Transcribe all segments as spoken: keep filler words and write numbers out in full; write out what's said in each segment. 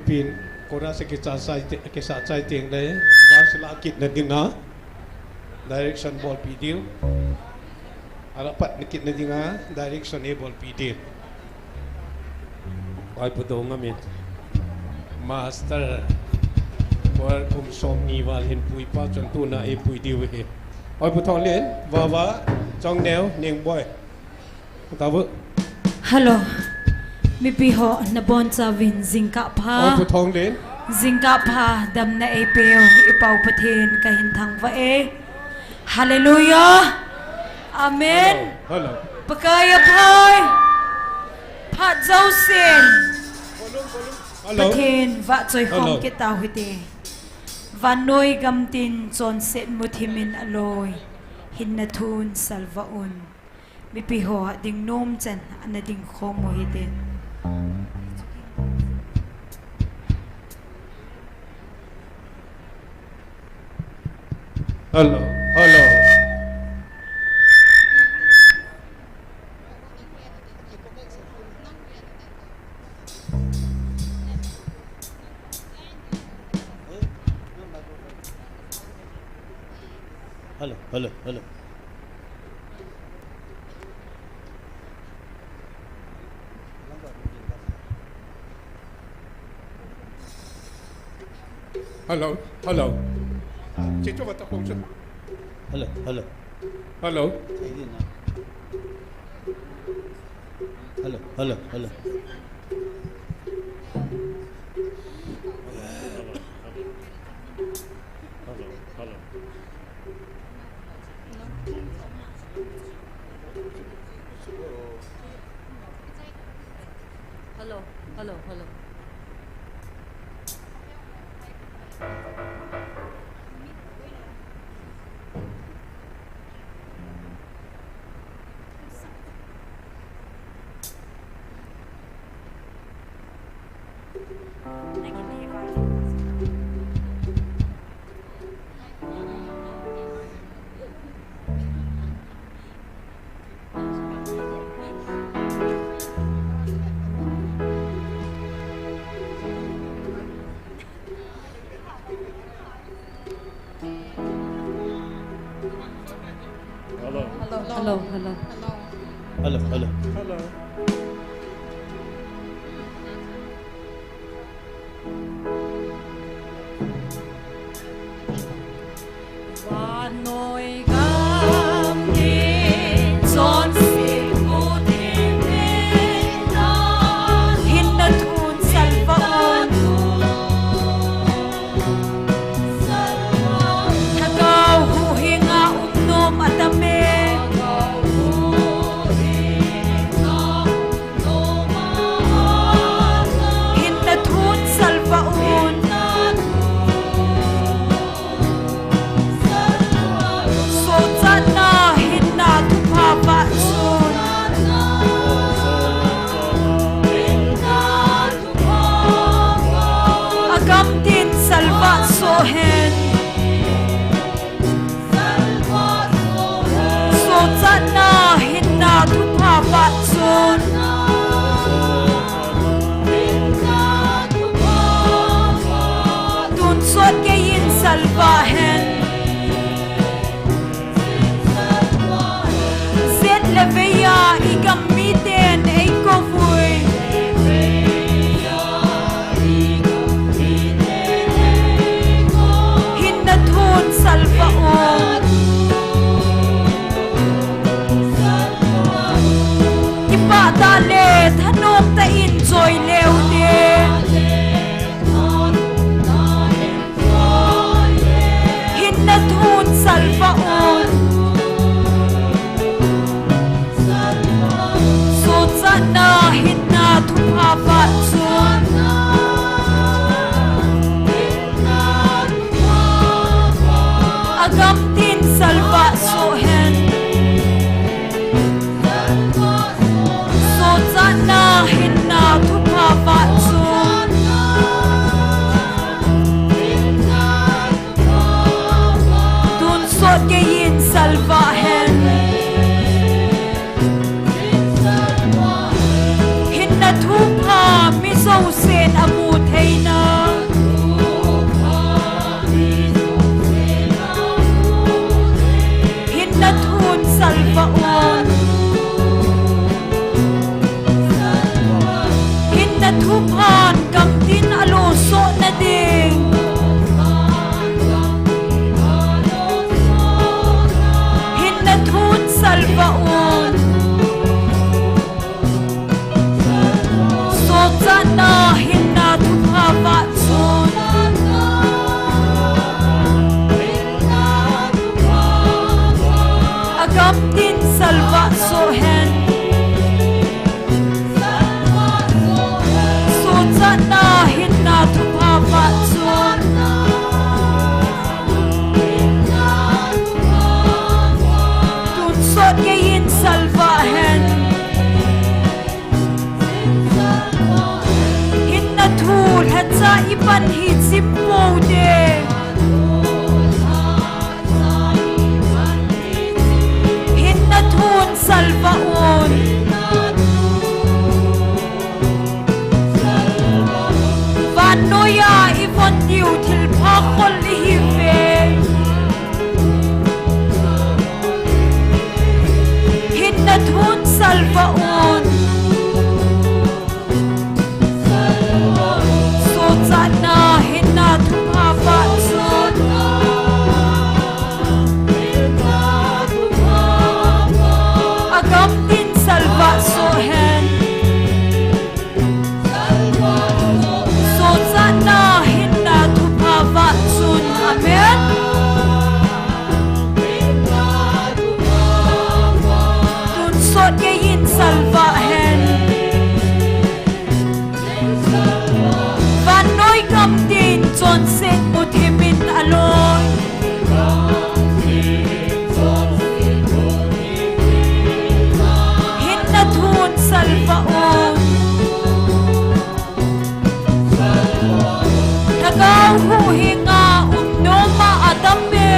Pin, chorus a kicha chai te, kicha chai teng le, verse la kit na dinga, direction bolpi diu. Ala pat na kit na dinga, direction eibolpi diu. Ai pu dong amin. Master, choir kum som ni val hin pui pa chun tuna eipui diu hi. Ai pu Thonglen, Vava, Chongneo, Ningboi. Hello. Mipi ho nabonchauvin jingkah pha. Jingkah pha damna eipeu i Pa u Pathen kahin thangvah e. Hallelujah. Amen. Hello. Pakai aphai. Phat jousen Pathen vahchoi khom kit tau hite. Vannoi gamtin chonset muthimin aloi. Hinna thun salvah un. Mipi ho ding nom chan ana ding khom u hite. Hello, hello. Hello, hello, hello. Hello, hello. Hello, hello. Hello. Hello, hello, hello. Hello, hello. Hello, hello, hello. Hello. Hello, hello. Hello, hello. Hello. Vannoi gamtin chonset muthimin aloi. Hinna thun salvah un. Lhagao huhhing a um nom atam e. Hinna thun salvah un. Sochatna hinna thupha vah chun. Agamtin salvah soh hen. Sochatna hinna thupha vah chun. Tonsot geiyin salvah hen. Jet le veiya i gam miten eikou uvin. Hinna thun salvah un. Kipah tah le thanom tah in choi leu te. Pan hi chim pou te. Hinna thun salvah un. Vannoiya i von diu thilpha khol ihi ve. Hinna thun salvah un. Sochatna hinna thupha vah chun. Agam tin salvah soh hen. Sochatna hinna thupha vah chun. Amen. Tun sot geiyin salvah hen. Vannoi gam tin chonset muthimin aloi. Hinna thun salvah un. Lhagao huhhinga um noma adam e.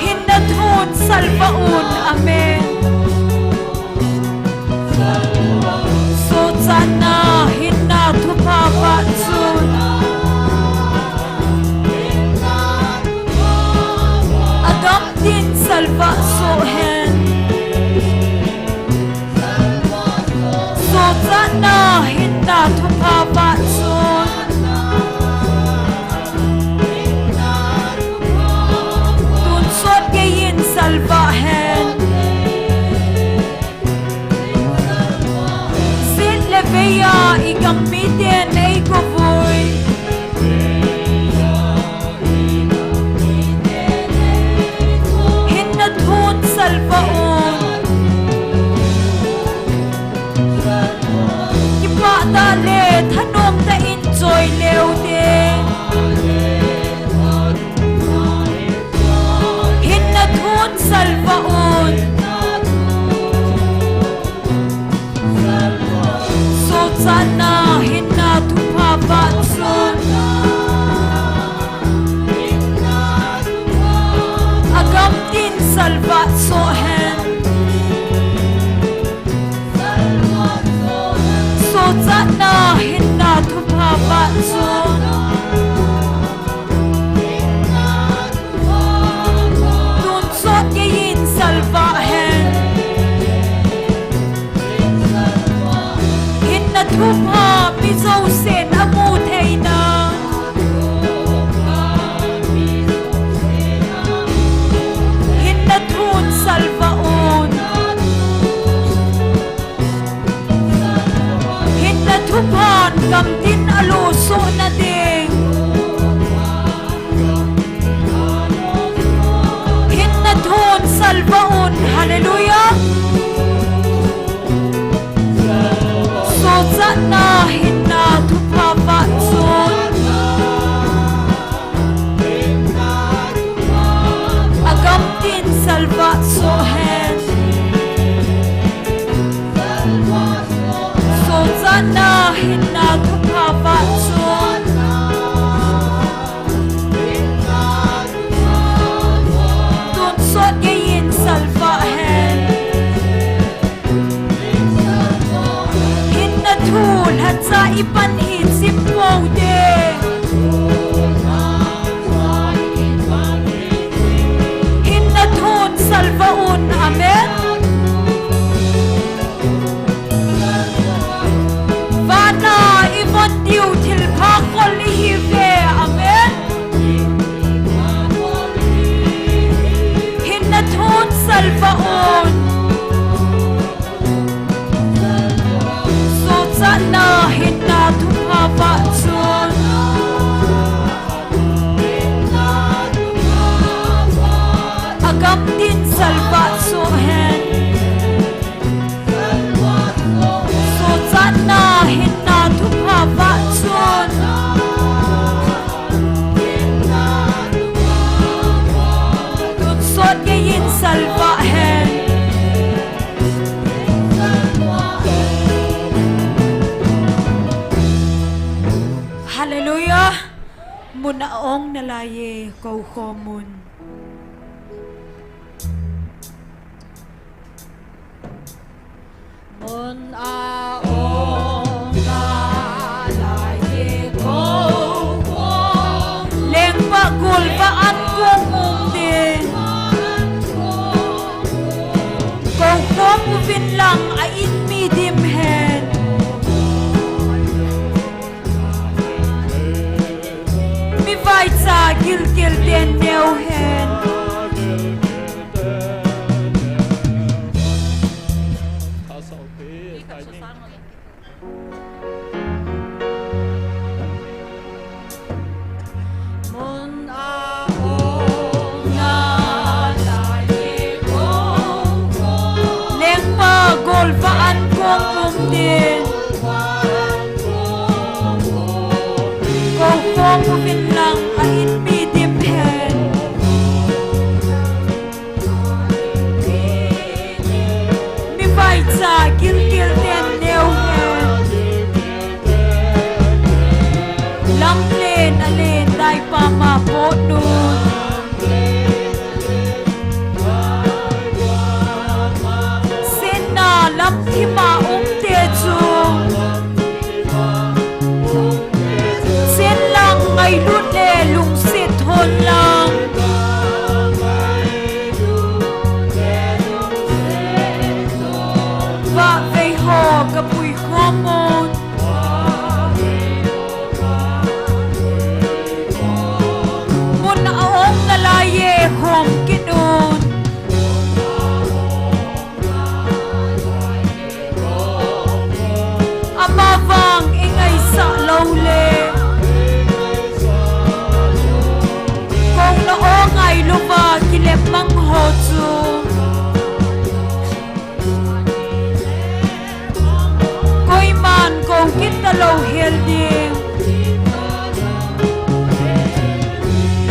Hinna thun salvah un. Amen. Sochatna hinna thupha vah chun. Agam tin salvah soh hen. Sochatna hinna thupha vah chun. Tun sot geiyin salvah hen. Jet le veiya i gam miten eigovui. Hinna thun salvah un. Kipah tah le thanom tah in choi leu te. Hinna thun salvah un. Sochatna hinna thupha vah chun. Agam tin salvah soh hen. Sochatna hinna thupha vah chun. Tun sot geiyin salvah hen. Hinna thupha mi jousen amu theina. Hinna thun salvah un. Hinna thuphan gamtin alo sohna ding. Hinna thun salvah un. Hallelujah. Sochatna hinna thupha vah chun. Agam tin salvah soh hen. Sochatna hinna thupha vah chun. Tun sot geiyin salvah hen. Hinna thu lhacha i pan hi chim pou te. Hinna thun salvah un. Amen. Vana i von diu thilpha khol ihi ve. Amen. Hinna thun salvah un. Sochatna hinna thupha Mun a ong nalai e, kou khom un. Mun a ong nalai e, kou khom un. Lengpa golvah an kong um din. Kou khom uvin lang a in mi dim hen. Mi vaicha gilkel ten neo hen. Mun a ong nalai e, kou khom un. Lengpa golvah an kong um din. Kou khom uvin lang a in mi dim hen. Mi vaicha gilkel ten neo hen. Lamlen alen daipa ma pot un. Setna lamthim a um te chu. Sen lang ngailut le lungset hon lang. Vahvei ho kapui khom un. Mun a ong nalai e, khom kit un. Amavang i ngaisah lou le, kou na ong ngailut uva kilem mang ho chu, koiman kou kit talou hel ding.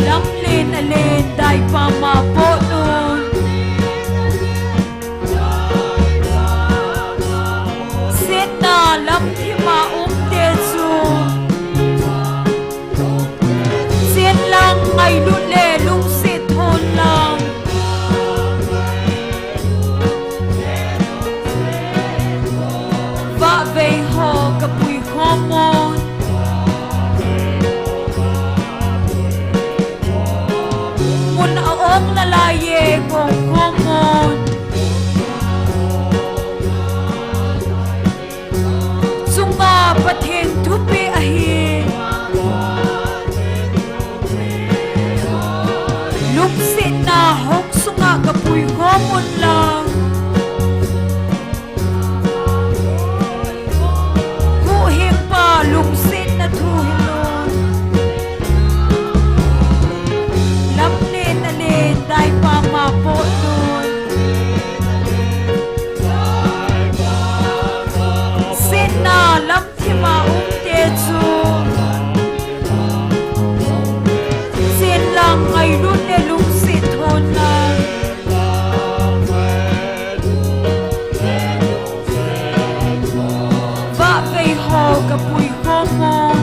Lamlen alen daipa ma pot un. Setna lamthim a um te chu. Sen lang ngailut le lungset hon lang. Vahvei ho kapui khom un. Mun a ong nalai e, kou khom un. Chunga Pathen thupeh ahi. Lungsetna hong sunga kapui khom un lang. Huhhingpa lungsetna thu hilun. Lamlen alen daipa ma pot un. Setna lamthim a um te chu. Sen lang ngailut le lungset hon lang. Vahvei ho kapui khom un.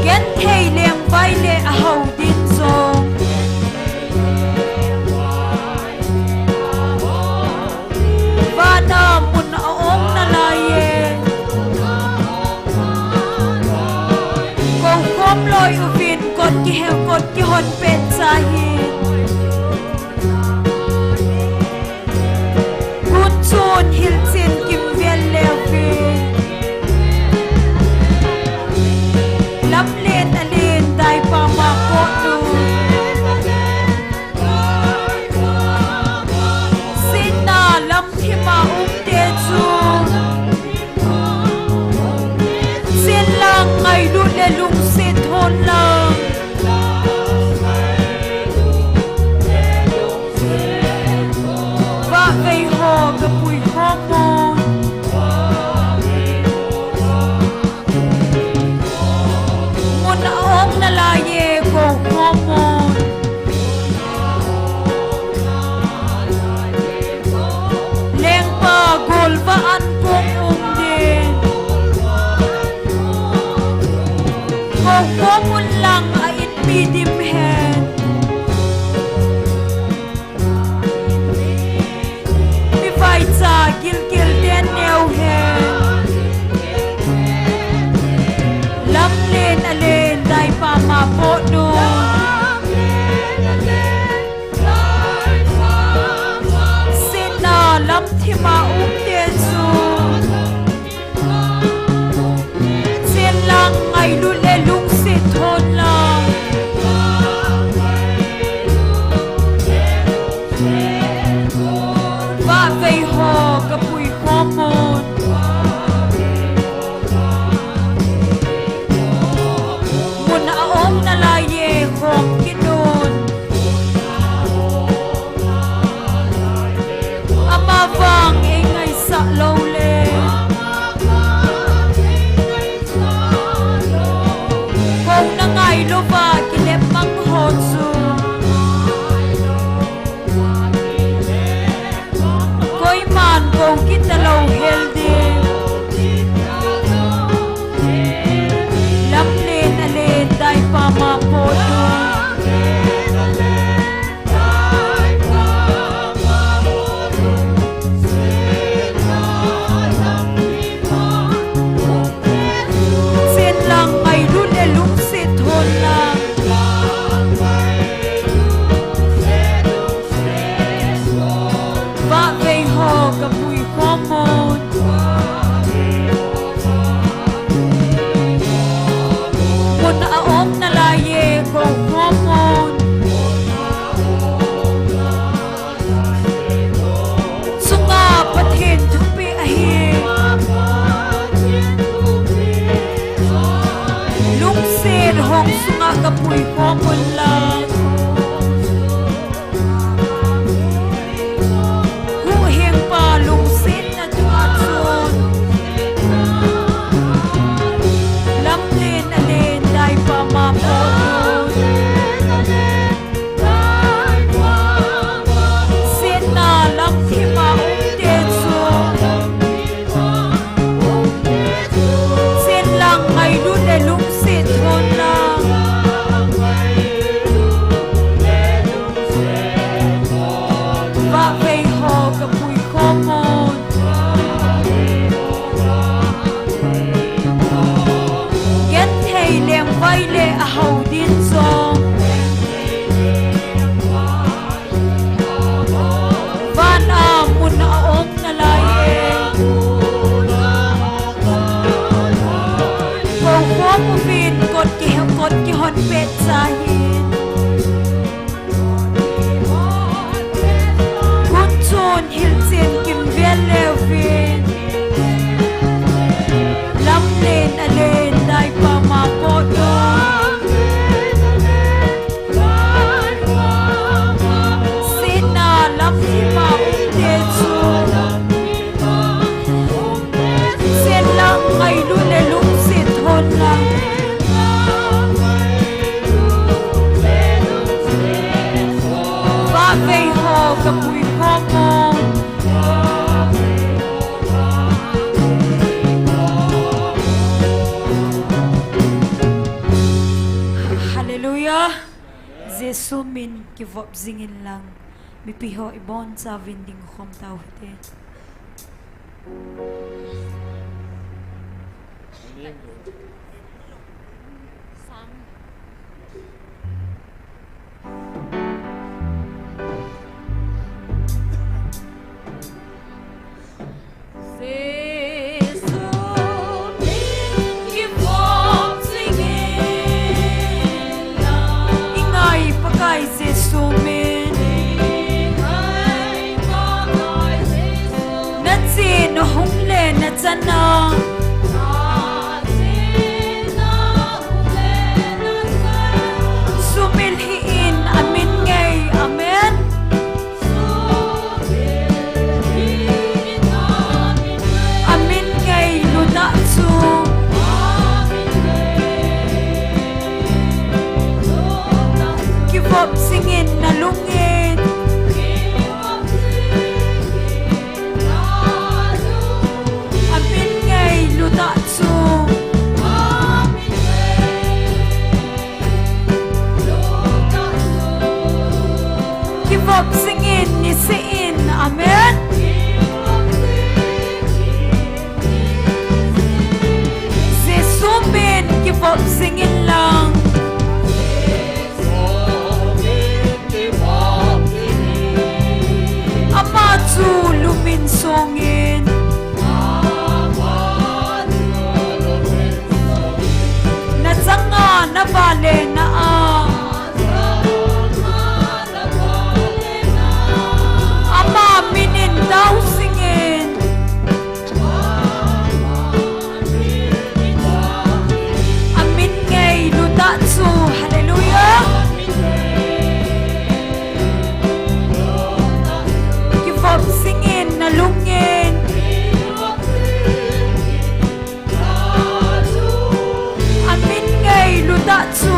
Genthei lengvai le ahao din jong. Vana mun a ong nalai e. Kou khom loi uvin kot kihel kot kihon pen cha hin. Gunchun hilchen kimvel le uvin. Lamlen alen daipa ma pot un. Setna lamthim a um te chu. Sen lang ngailut le lungset hon lang. Vahvei ho kapui khom un. Mun a ong nalai e, kou khom un. Lengpa golvah an kong um din. Gilkel ten neo hen. Lamlen alen daipa ma poh nun. Setna lamthim a umte chu Chen lang ngailut le lungset thon lang. Vahvei ho ka pui khom un. Mun a um nalai e khom kit un. Amavang ei ngaisah lou le. Kou na ngailouva kilep mang ho chu. Koiman kou kit talou hel ding. Lamlen alen daipa ma poh nun. Chen lang ngailut le lungset thon lang. Vahvei ho ka pui khom un. Mun a um nalai e kou khom un. Sunga Pathen thupeh ahi. Lungset hong sunga ka pui khom un lang. Huhhingpa lungsetna chunga chun. Lamlen alen daipa ma poh nun. Setna lamthim a umte chu. Chen lang ngailut le lungset thon lang. Vahvei ho ka pui khom un. Genthei lengvai le a hao din jong. Van a mun a um nalai e. Kou khom uvin kot ki, kot kihon pet cha hin. Hun chun hilchen kimvel leuvin. Lamlen alen daipa ma poh nun. Setna lamthim a umte chu. Chen lang ngailut le lungset thon lang. Vahvei ho ka pui khom un. Hallelujah. Jesu min kivop jing in lang. Mipi ho ibon chauvin ding khom tau hite. Jesu min kivop jing in lang. I ngai Pakai Jesu min. I ngai Pakai Jesu. Na chen hung le na chan a. Na chen hung le na chan a. Sumil hih in amin ngei. Amen. Amin ngei lutah chu. Kivop jing in na lung in. Amin ngei insungin. Nachanga navalena a ama minin taosingin. Amin ngailu tah chu. Hallelujah. Kivop jingin nalungin. Amin ngailu tah chu.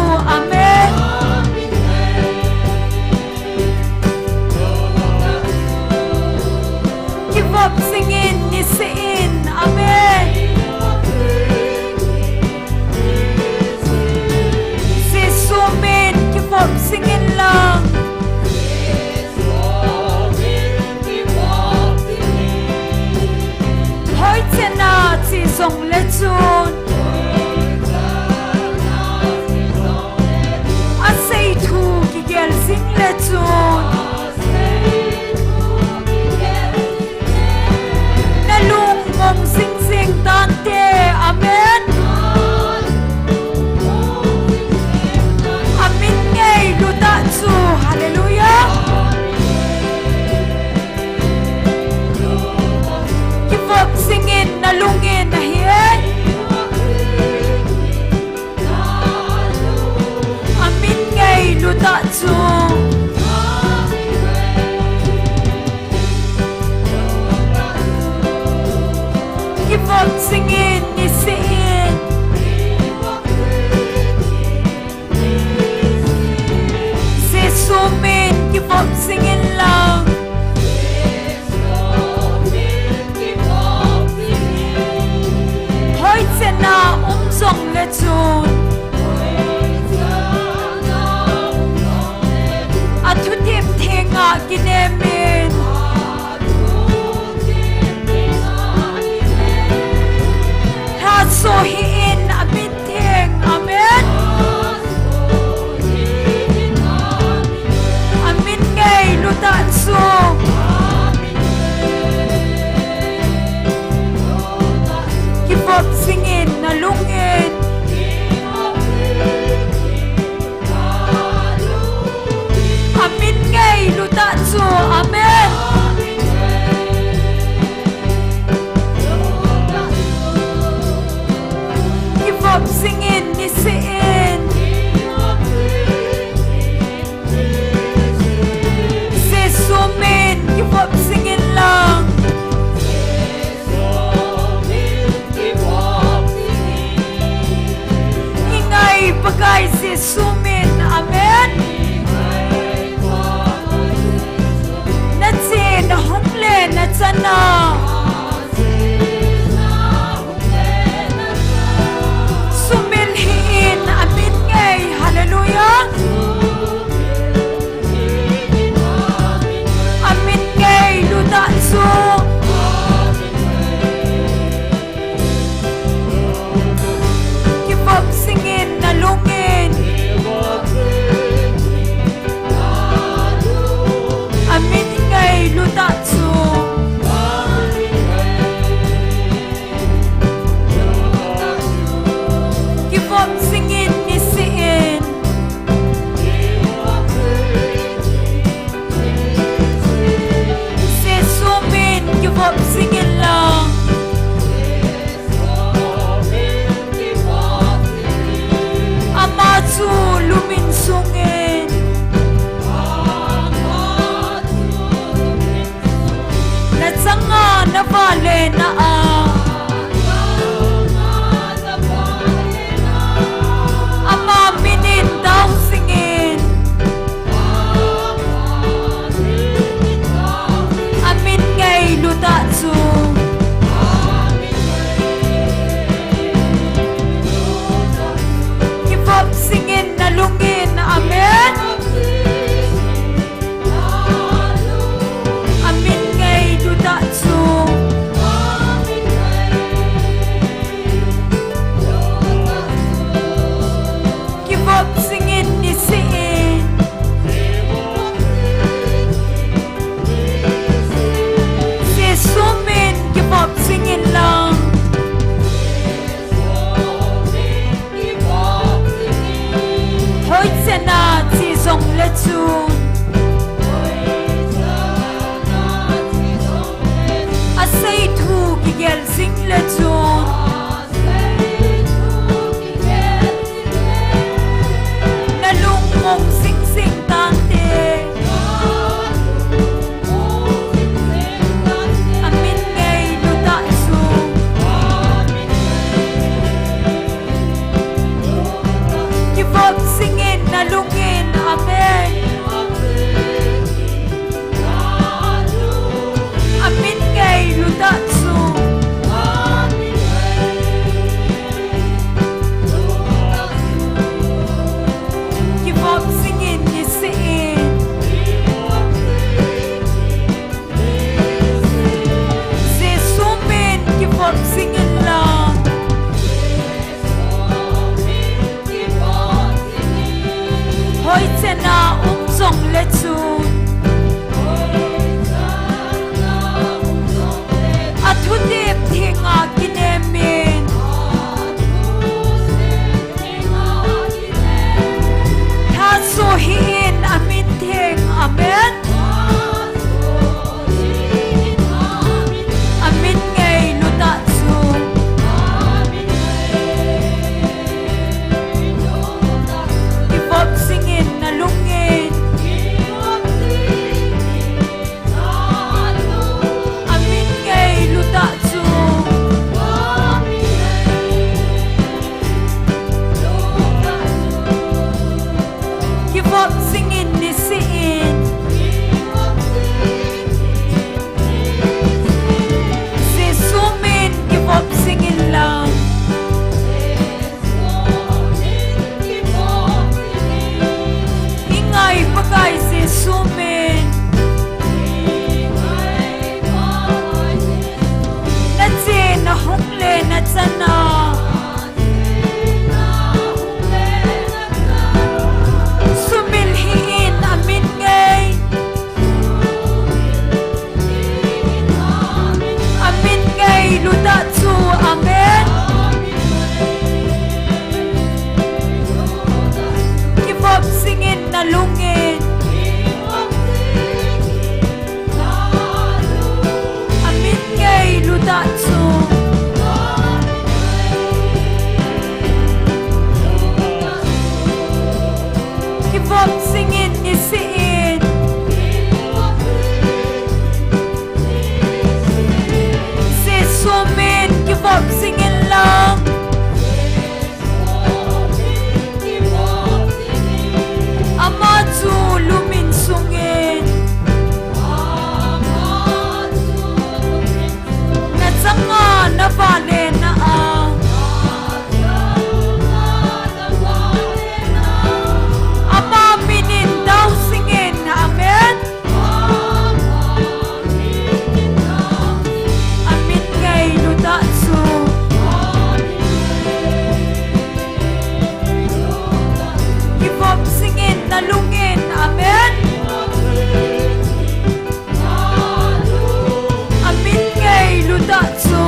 Tah chu.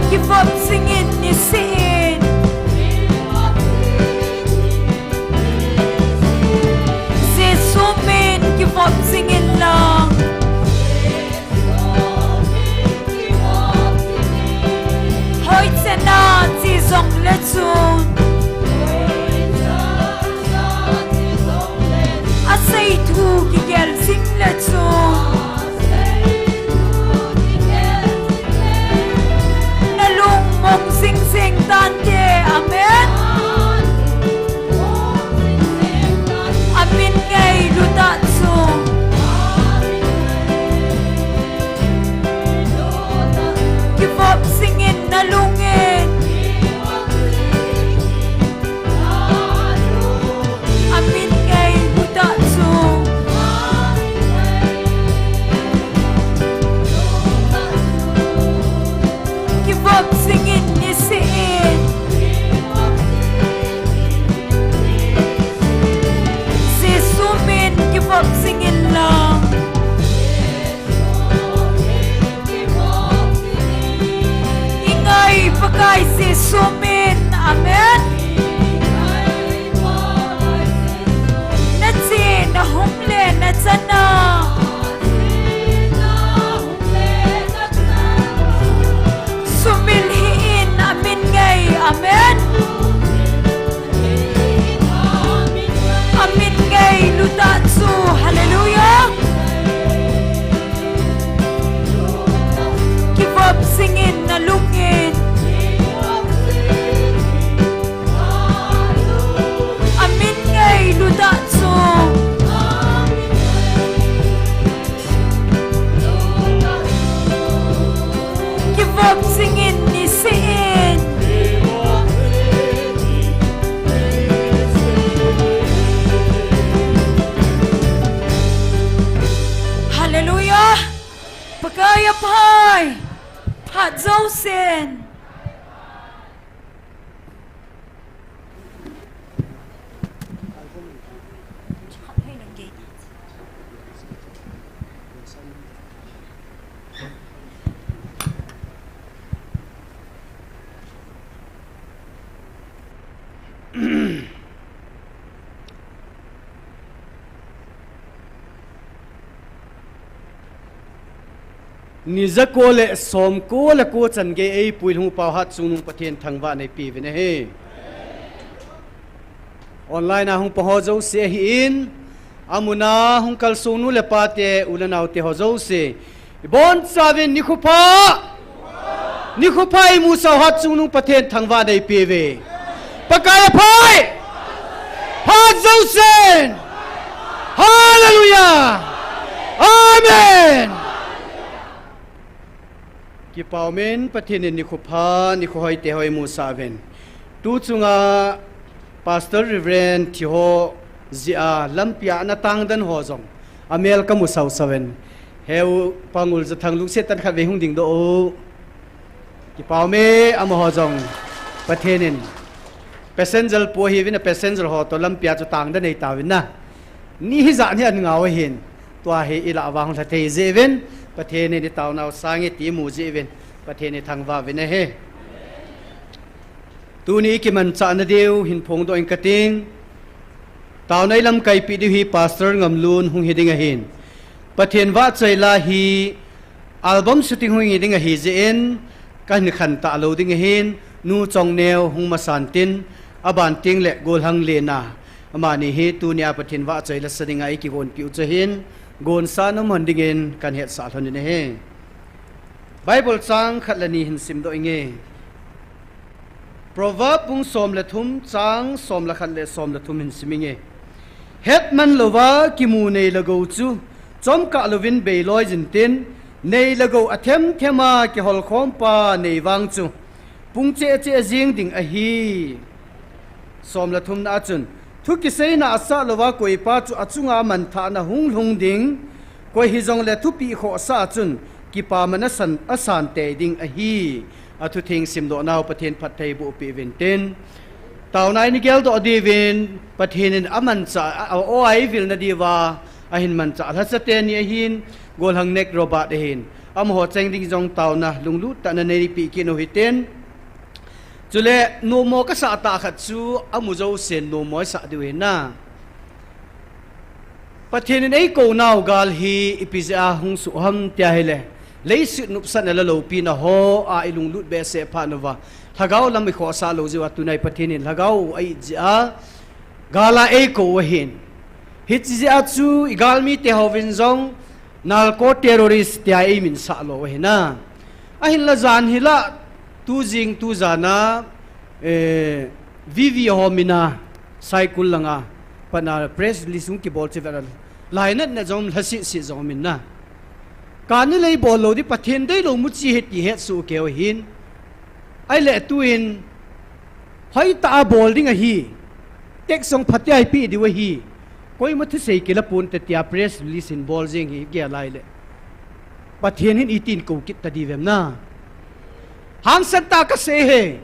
Kivop jingin niseh-in. Jesu min kivop jingin lang. Hoichena chi jongle chun. Asei thu kigel jingle chun. Nalungmong jingjing tante, amen. Amin ngailu tah chu. Kivop jingin nalungin. Amin ngailu tah chu. Kivop jingin niseh-in. Jesu min kivop jingin lang. I ngai Pakai Jesu min. Amen. Nache nahung le nachan a. Sumil hih in, amin ngai, amen. Amin ngailu tah chu, hallelujah. Kivop jingin nalungin. Amin ngailu tah chu. Kivop jingin niseh-in. Hallelujah. Pakai aphai. Phat jousen. Ni jako le som ko le ko chan gei eipui lhung Pau Hatchungnung Pathen thangvah neipeuvin ahi. Online a hung pang ho jouse ahin, amun a hung kalsong nu le pate, u le naote ho jouse, ibonchauvin nikho pha, nikho pha imusah u Hatchungnung Pathen thangvah neipeuve. Pakai aphai, phat jousen. Hallelujah. Amen. Kipa umin, Pathen in nikho pha, nikho hoite ho imusah uvin. Tu chunga Pastor Reverend thi ho jeh a lampi a ana tangdan ho jong amel kamu sausau in. Heu Pangul Jathang lungset tah in khatvei hung dingdoh o. Kipa ume, amaho jong Pathen in passenger pu ahiuvin, a passenger ho toh lampi a chu tangdan neitauvin na. Ni hijat ni an ngau ahin. Tua hi ilah uva hung lha thei jeh uvin, Pathen in itaonau sang e ti imu jeh uvin, Pathen ithangvah uvin ahi. Tuni ikimanchahna diu hin phongdoh inge kating. Taona ilamkaipeh diu hi Pastor Ngamlun hung hiding ahin. Pathen vahchoi la hi album shooting hung hiding ahi jeh in, kahin khan talou ding ahin, Nu Chongneo hung masan tin, aban tengle Golhang Lena, amani hi tunia Pathen vahchoi la sa dinga ikigonpeh u chu ahin, gonsan um hon dingin kahin hetsah lhon in ahi. Bible chang khat le ni hin simdoh inge. Proverb bung som le thum, chang som le khat le som le thum hin sim inge. Hetman louva kimu nei le gou chu chomkah louvin beiloi jin tin, nei le gou athemthem a kiholkhompa nei vang chu pung cheh cheh jeng ding ahi. Som le thumna a chun, thu kiseina asah louva koipa chu achunga manthahna hung lhung ding, koi hijongle thupeh khohsah a chun kipaman asan, asan tei ding ahi. Athutheng simdohnau Pathen phattheiboh peh uvin tin. Taona in i geldoh diuvin, Pathen in amanchah, a, a, aw a eivil nadiuva, ahin manchah lhacha teni ahin, Golhang Nek Robert ahin, amaho cheng ding jong taona lunglut tah in neipeh kit u hitin. Chule, nommo kasah tah khat chu, amu jousen nommo isah diu ahi na. Pathen in eikou nau gal hi ipi jeh a hung soh ham tia ahile, leiset nopsahna le loupina hoa ilunglut behseh phat uva, lhagao lam ikhohsah lou jeh uva, tuni Pathen in lhagao a it jeh a, gal a eikou u ahin. Hiche jeh a chu igalmi te hovin jong narco terrorist tia eimin sah lou u ahi na. Ahinla jan hi la, tu jing tu jan a, eh, V V ho min a, Saikul langa, patna press release hung kibol chu vet a, lainatna jong lhasih sih jong um in na. Kani lei bol lou ding, Pathen deilou muchi ahi ti hetsoh keu ahin. Ahile tuin, hoitah a bol ding ahi. Tax jong phatea ipeh diu ahi. Koima thusei kila ponte tia press release hin bol jeng hi gel a ahile, Pathen hin itin kou kit ta diu vem na. Hangsan tah a kasei e.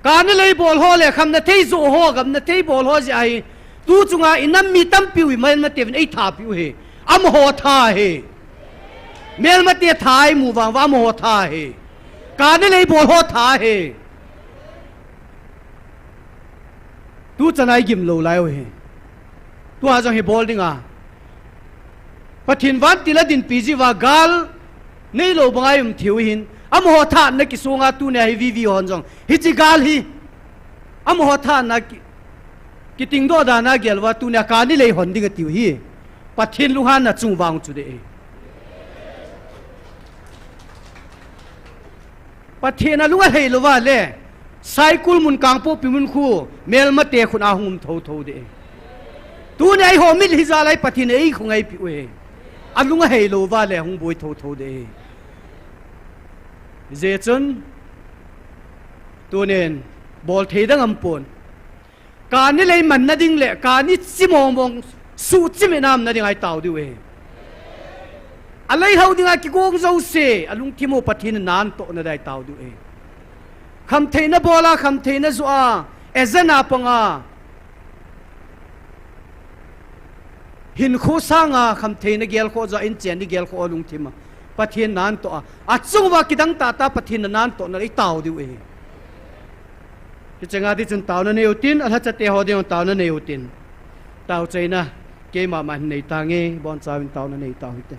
Kani lei bol ho le khamna thei joh ho, gamna thei bol ho jeh ahi. Tu chunga inam mi tampiu imelmateuvin eithapiu ahi. Amaho tha ahi. Melmate tha imu vang uva amaho tha ahi. Kani lei bol ho tha ahi. Tu chan a igim lou lai u ahi. Tua jong hi bol ding a, Pathen vantil a dinpi jeh uva gal neilou banga i um thei u ahin. Amaho thahatna kisonga tunia hi V V hon jong hiche gal hi, amaho thahatna ki, kitingdoh dan a gel uva tunia kani lei hon ding atiu ahi. Pathen lunghanna chung vang chu ding ahi. Pathen alung ahei lou uva le, Saikul mun, Kangpokpi mun khu melmate khut a hung um thotho ding ahi. Tunia eiho mitlhi jal a Pathen in eikhongai peh u ahi. Alung ahei lou uva le hung boi thotho ding ahi. Hijeh chun, tunin, bol thei dang aumpon. Kani lei manna ding le, kani chim mong mong, suhchim in aumna dinga itao diu ahi. Alei lhou dinga kigong jouse, alungthim u Pathen in natohna dinga itao diu ahi. Khamtheina bol a, khamtheina joh a, agenda pang a, hinkho sang a, khamtheina gelkhoh joh a, inchen ni gelkhoh a lungthim a, Pathen natoh a, achung uva kidang tahtah Pathen natohna itao diu ahi. Hiche nga ding chun taona nei utin, alhacha te ho ding taona nei utin. Taochaina, keima ma hin nei tange, bonchauvin taona nei tau hite.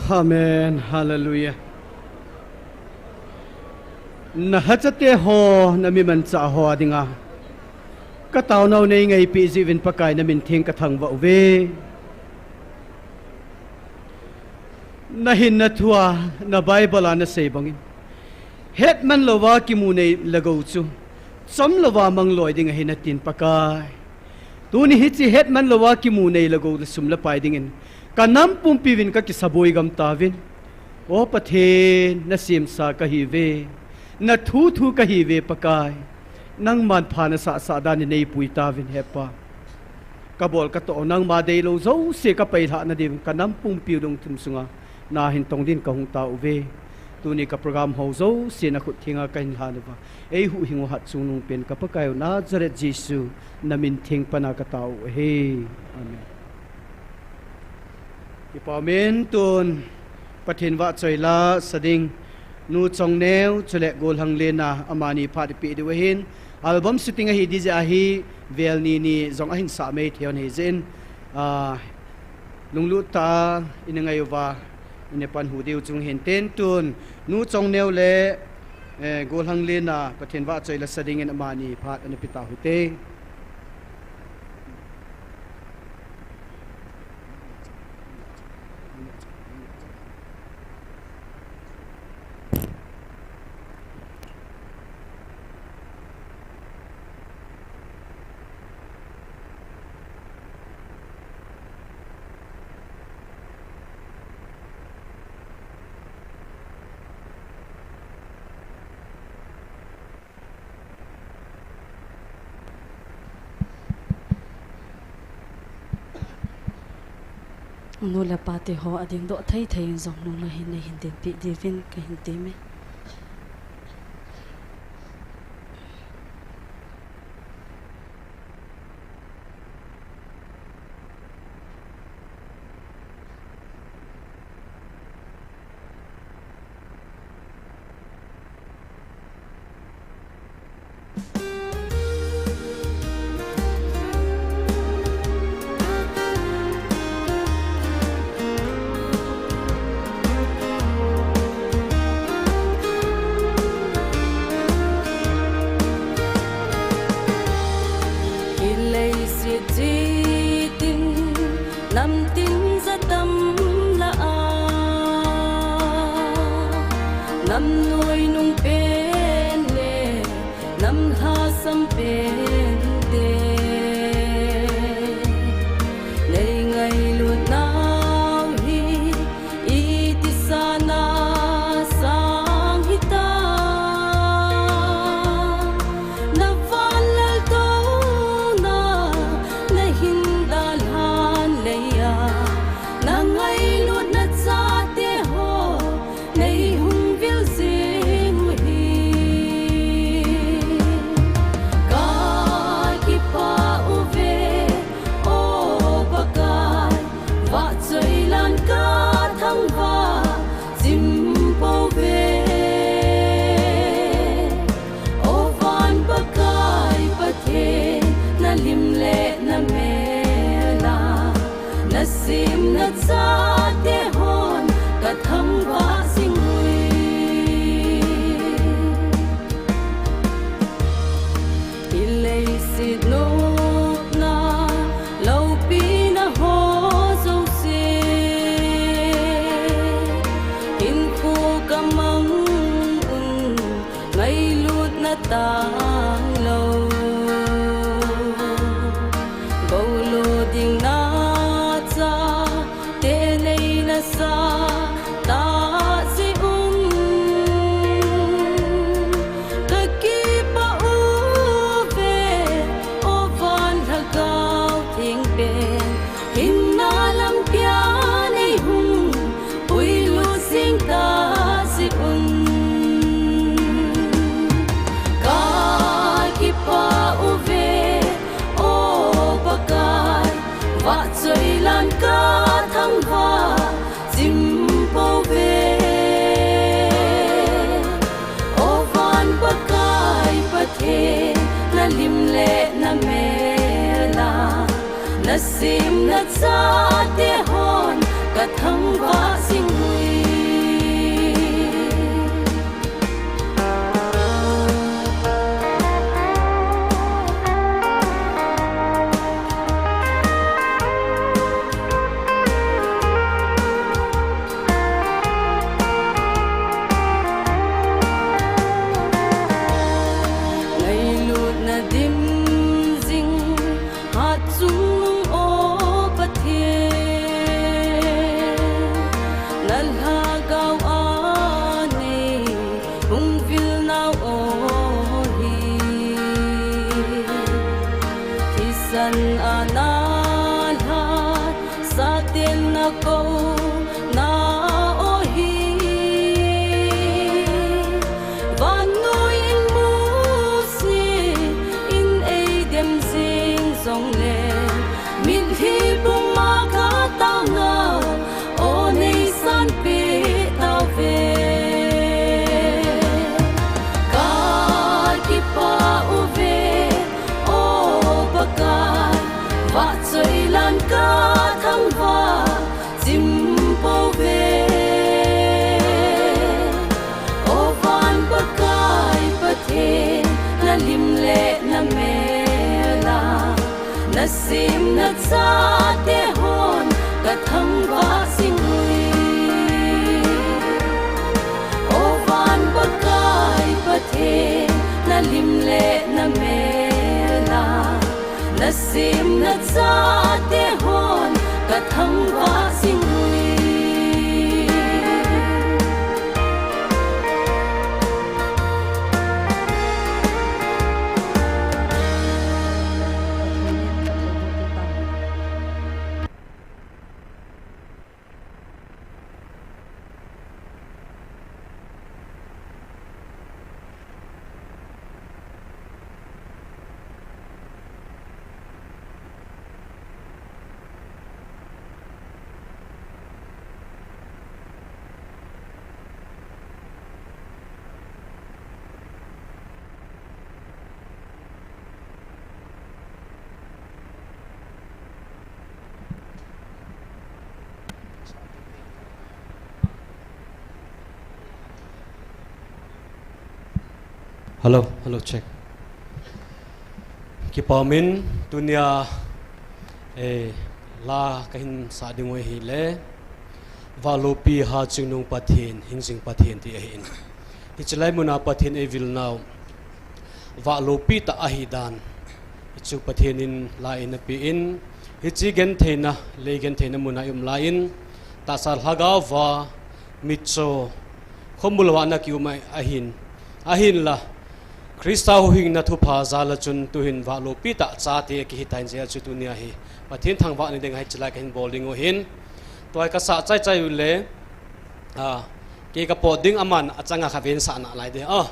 Amen. Hallelujah. Na lhachate ho, na mi manchah ho a dinga ka taonau nei ngaipi jiuvin Pakai na min theng ka thangvah uve. Na hinna thua, na Bible a na sei bangin, hetman louva kimu nei le gou chu chom louva mang loi ding ahi natin Pakai. Tuni hiche hetman louva kimu nei le gou le sum le pai dingin ka nam pumpiuvin ka kisaboi gam tauvin. O Pathen, na semsa ka hiuve, na thuthu ka hiuve Pakai. Nangman pha na sahsah dan in nei pui tauvin he Pa. Ka bol ka toh nangma deilou jouse ka pailhah na diuvin ka nam pumpiu lungthim sunga na hin tong din ka hung tao uve. Tuni ka program ho jouse na khut thenga ka hin lhan uva, ei huhhing u hatchungnung pen ka Pakai u Nazareth Jesu na min theng pana ka tao u ahi. Amen. Kipa umin. Tun Pathen vahchoi la sa ding Nu Chongneo chule Golhang Lena amani phat ipeh diu ahin, album shooting ahi ding jeh ahi, vel ni ni jong ahin sah mei thei hon ahi jeh in, ah, lunglut tah a ina ngai uva ina pan hu diu chung hin tin tun Nu Chongneo le, eh, Golhang Lena Pathen vahchoi la sa dingin amani phat ana pe tau hite. Nu le pa te ho ading doh thei thei in jong nungah hin nei hin dinpi diuvin kahin temme. Leiset chih tin, nam tin ja tam lah a, nam nuinung pen le nam lhasam pen te, nei ngailut nau hi iti sana sang hita. Na van laltouna na hin dalhan lei a, na ngailut na chate ho nei hung vil jing u hi. Ka kipah uve, o Pakai, vahchoi lan ka thangvah jing pouve. O van Pakai Pathen, na lim le na mel a na sem na chate hon ka thangvah jing uve. I leiset nopna loupina ho jouse, hinkho ka mang un, ngailutna tanglou. Bou lo ding na chate nei na sa tah jeh un, ka kipah uve, o van Lhagao Theng pen, hinna lampi a nei hung puilut jing tah jeh un. Ka kipah uve, o Pakai, vahchoi lan ka thangvah jing pouve. O van Pakai Pathen, na lim le na mel a na sem na chate hon ka thangvah jing uve. Simna chate hon ka thangvah jing uhi. O van Pakai Pathen, na lim le na mel a, na simna chate hon ka thangvah jing uhi. Hello, hello, check. Kipah umin, tunia, eh, la kahin sah ding u ahile, Vahloupi Hachungnung Pathen, Hingjing Pathen ti ahin. Hiche lai muna Pathen eivil nau, vahloupi tah ahi dan, hichu Pathen in la eina pe in, hiche gentheina, lei gentheina muna i um lai in, tahsa lhagao va, mitcho, khomul vahna kium a, ahin, ahinla, Christa huhhingna thupha jal a chun tuhin vahloupi tah chate kihi tan jeh a chu tunia hi Pathen thangvah ni ding a hiche lai kahin bol ding u ahin. Tua hi kasah chaichai u le, a, kei kapot ding aman achanga kha ven sah nalai de. A,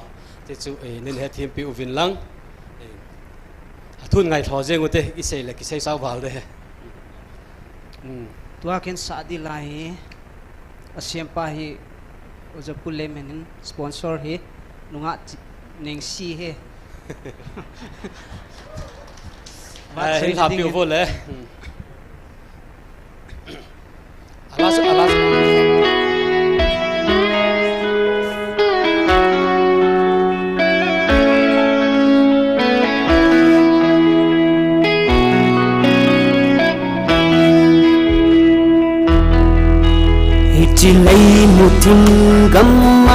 ti chu, eh, nin hethem pi uvin lang. Eh, athun ngai lho jeng u te, isei le kisei sau val de. Hmm. Tua ken sah di lai hi. Asempa hi Oja Pu Lemhen in sponsor hi nungah chi-, nengsi he. Ai, hin lhapi u vo le. Alas, alas. Hiche lei muthim gam a,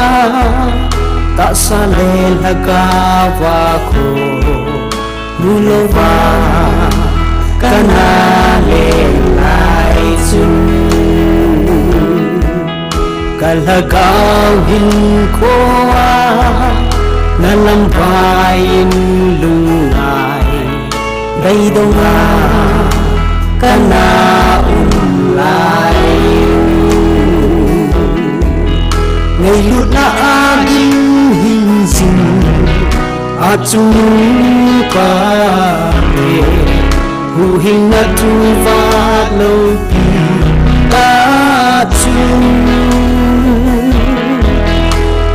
tahsa le lhagao va khomu louva kana leng lai chun, ka lhagao hinkho a na lamvai in lungngai beidong a kana um lai. Ngailutna a ding hingjing a chungnung Pathen, huhhingna thu vahloupi tah chun,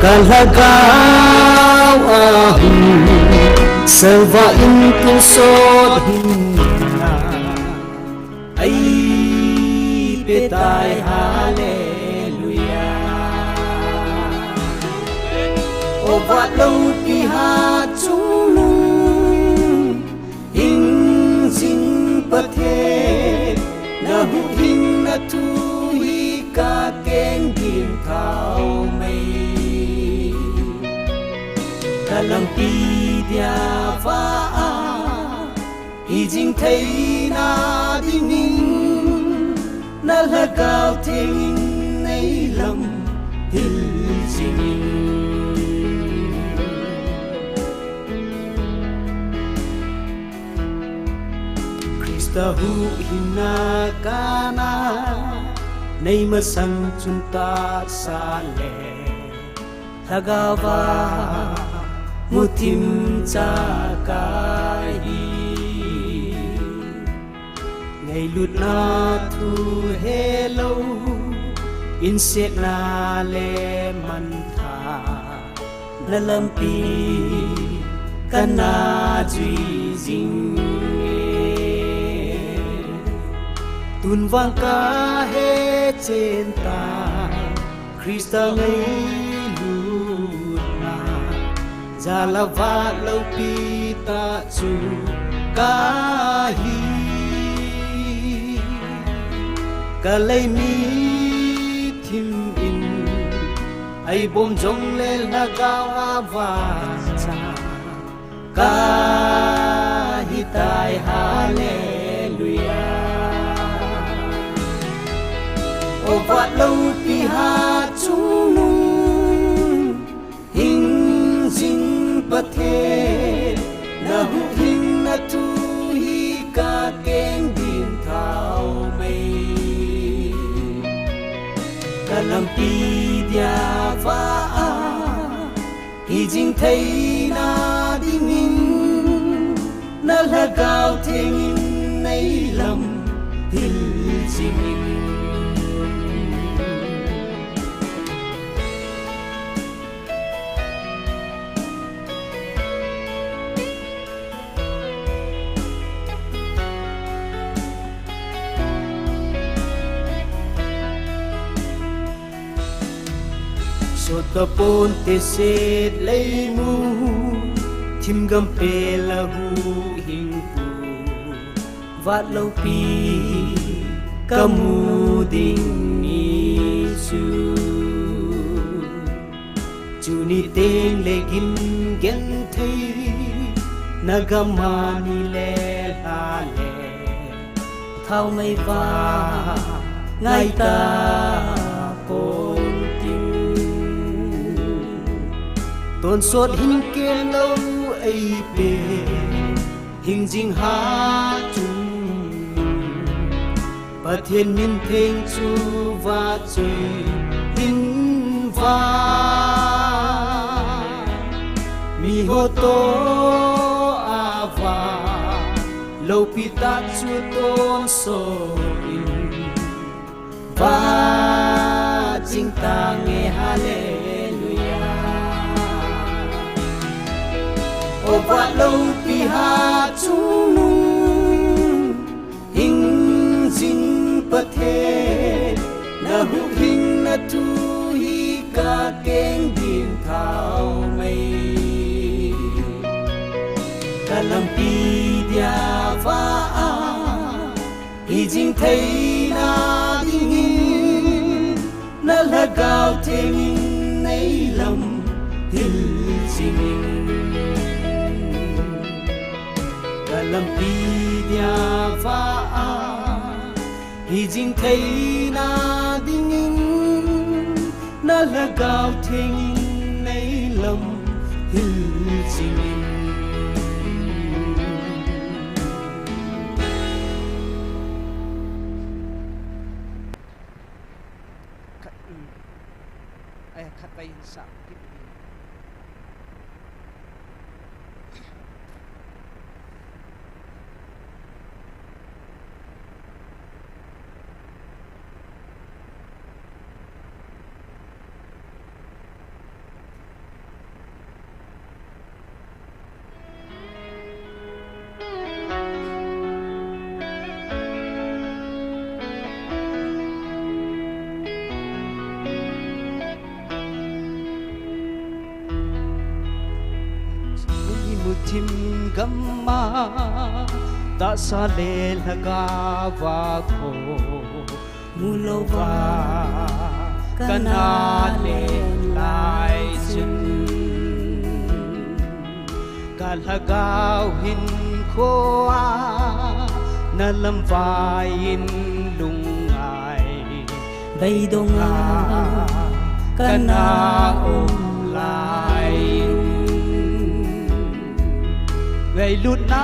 ka lhagao a hung salvah in tonsot hinna eipe tai, hallelujah. O vahloupi Hachungnung, Hingjing Pathen, na huhhingna thu hi ka keng ding thaomei. Ka lampi dia vah a, hijing theina dingin, na Lhagao Theng in nei lamhil jingin. Christa huhhingna kana nei masang chun tahsa le Lhagao va muthim cha kahi. Ngailutna thu helou, insetna le mantha, na lampi kana jui jing e. Tun vang kahe chen tai, Christa ngailutna, jal a vah loupi tah chu kahi. Ka lei mi thim in, ei bom jong le lhagao a vang cha. Ka hitai, hallelujah. O vat loupi ha chungnung, hing jing Pathen, na huhhingna thu hi ka keng din thao mai. Ka lampi dia va a, hi jing theina dingin, na Lhagao Theng in nei lam hil jing in. Sot ka ponte set lei mu, thim gam pela huhhingpu, vat loupi ka mu ding ni chu. Chu ni teng le gin genthei, na gam a ni le lha le, thao mai va ngai ta pon tin. Tonsot hin ken lou ei pe, hing jing ha chun, Pathen min theng chu va choi hin va. Mi ho to a va, loupi ta chu tonsot in va jing tange, hallelujah. O vat loupi ha chungnung, hing jing Pathen, na huhhingna thu hi ka keng din thao mai. Ka lampi dia va a, hi jing theina dingin, na Lhagao Theng in nei lam hil jing in. Ka lampi dia va a, hi jing theina dingin, na Lhagao Theng in nei lam hil jing in. Khat, um, ai, khat vai sa, kit, um. Imu thim gam a, tahsa le lhagao va kho, mu louva ka na leng lai chun, ka lhagao hinkho a na lamvai in lungngai, beidong a ka na um lai in, ngailutna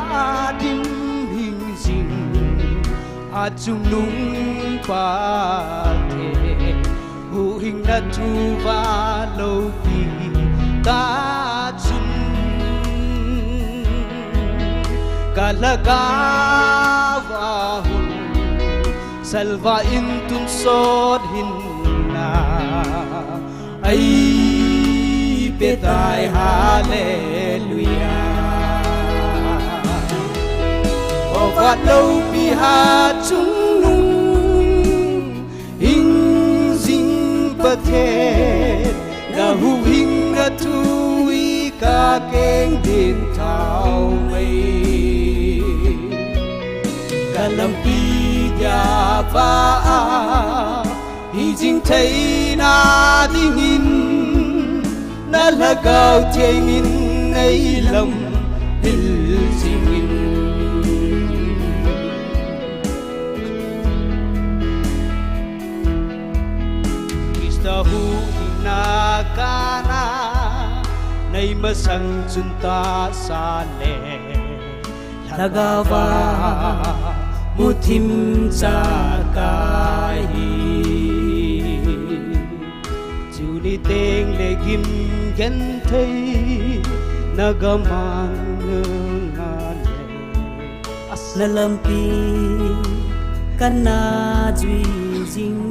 dim hing jing a chungnung Pathen, huhhingna thu va loupi ta chun, ka lhagao a hun salva in tonsot hin na ei pe tai, hallelujah. O vat loupi ha chungnung, hing jing Pathen, na huhhingna thu hi ka keng din thao mai. Ka lampi Ava a, hijing theina dingin, na Lhagao Theng in nei lam pil jingin. Christa huhhingna kana, nei masang chun tahsa le Lhagao va muthim cha kahi. Tuni teng le gim genthei na gamang nunga le, na lampi kana jui jing.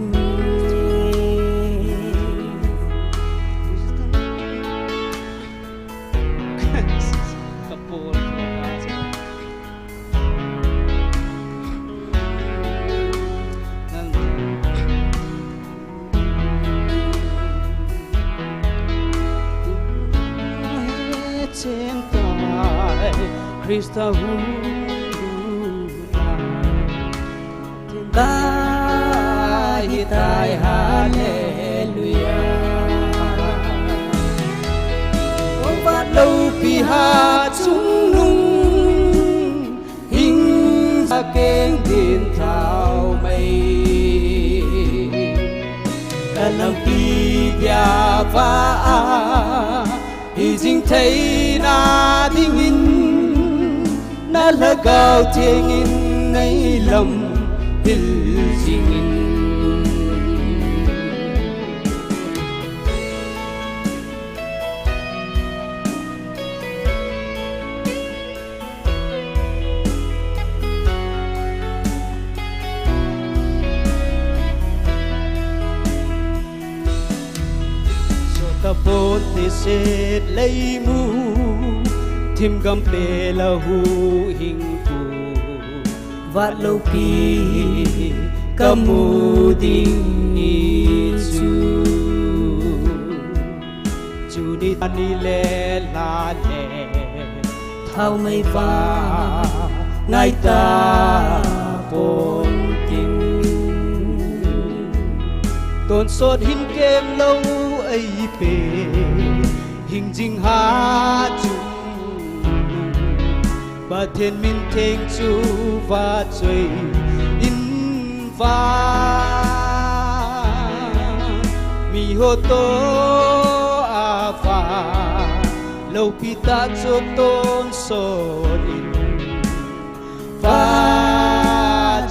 Christa hu kahitai, hallelujah. Kou vat loupi ha chungnung, hing sa keng din thao mai. Ka lampi dia va a, hijing theina dingin, na Lhagao Theng in nei lam pil jingin. Sota pon te set lei mu, thim gam pe la huhhingpu, vat loupi ka mu ding ni chu. Tuni tani le la le, thao mai va ngai ta pon tin. Tonsot hin kem lou ei pe, hing jing ha chu. Pathen min theng chu va choi in va, mi ho to a va, loupi ta chu tonsot in va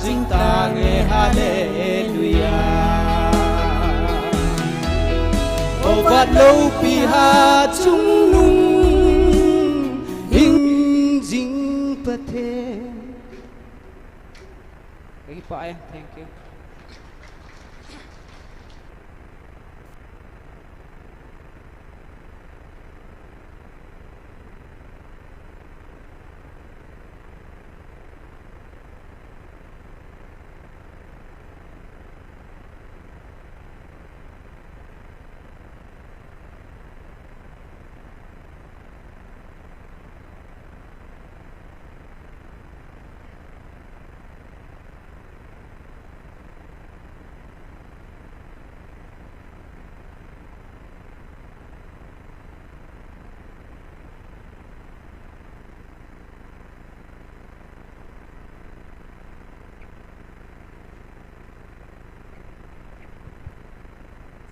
jing tange, hallelujah. O vat loupi ha chungnung, hing jing Pathen. Thank you.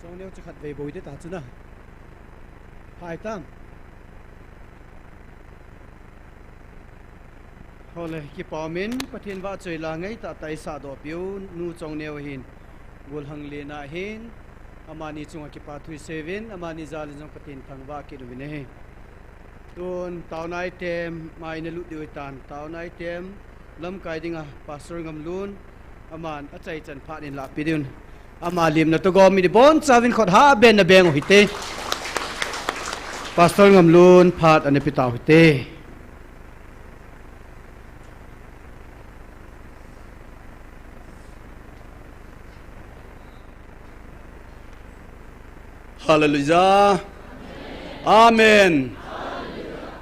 Chongneo chu khatvei boi te ta chu na. Hai tam. Hole, kipa umin, Pathen vahchoi la ngai tah tah i sahdoh piu, Nu Chongneo hin, golhang lena hin, amani chunga kipa thu i seiyuvin, amani jal in jong Pathen thangvah kit uvin ahi. Tun, taona item, mai na lut diu ahitan, taona item, lamkai dinga, Pastor Ngamlun, aman achaichan phat in lahpeh diuvin. Ama limna toh gom in ibonchauvin khut ha beng na beng u hite. Pastor Ngamlun phat ana pe tau hite. Hallelujah. Amen.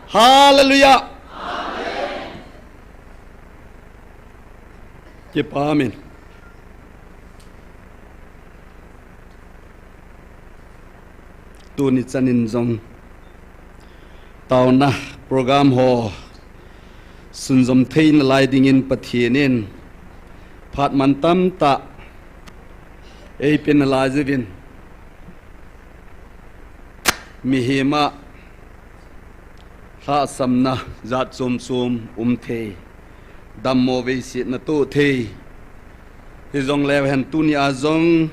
Hallelujah. Kipa umin. Tuni chanin jong taona program ho sunjom theina lai dingin Pathen in phat mantam tah eipe nalai jiuvin, mihem a lhahsamna jat chom chom um thei, dammo veisetna toh thei, hijongle hen tuni a jong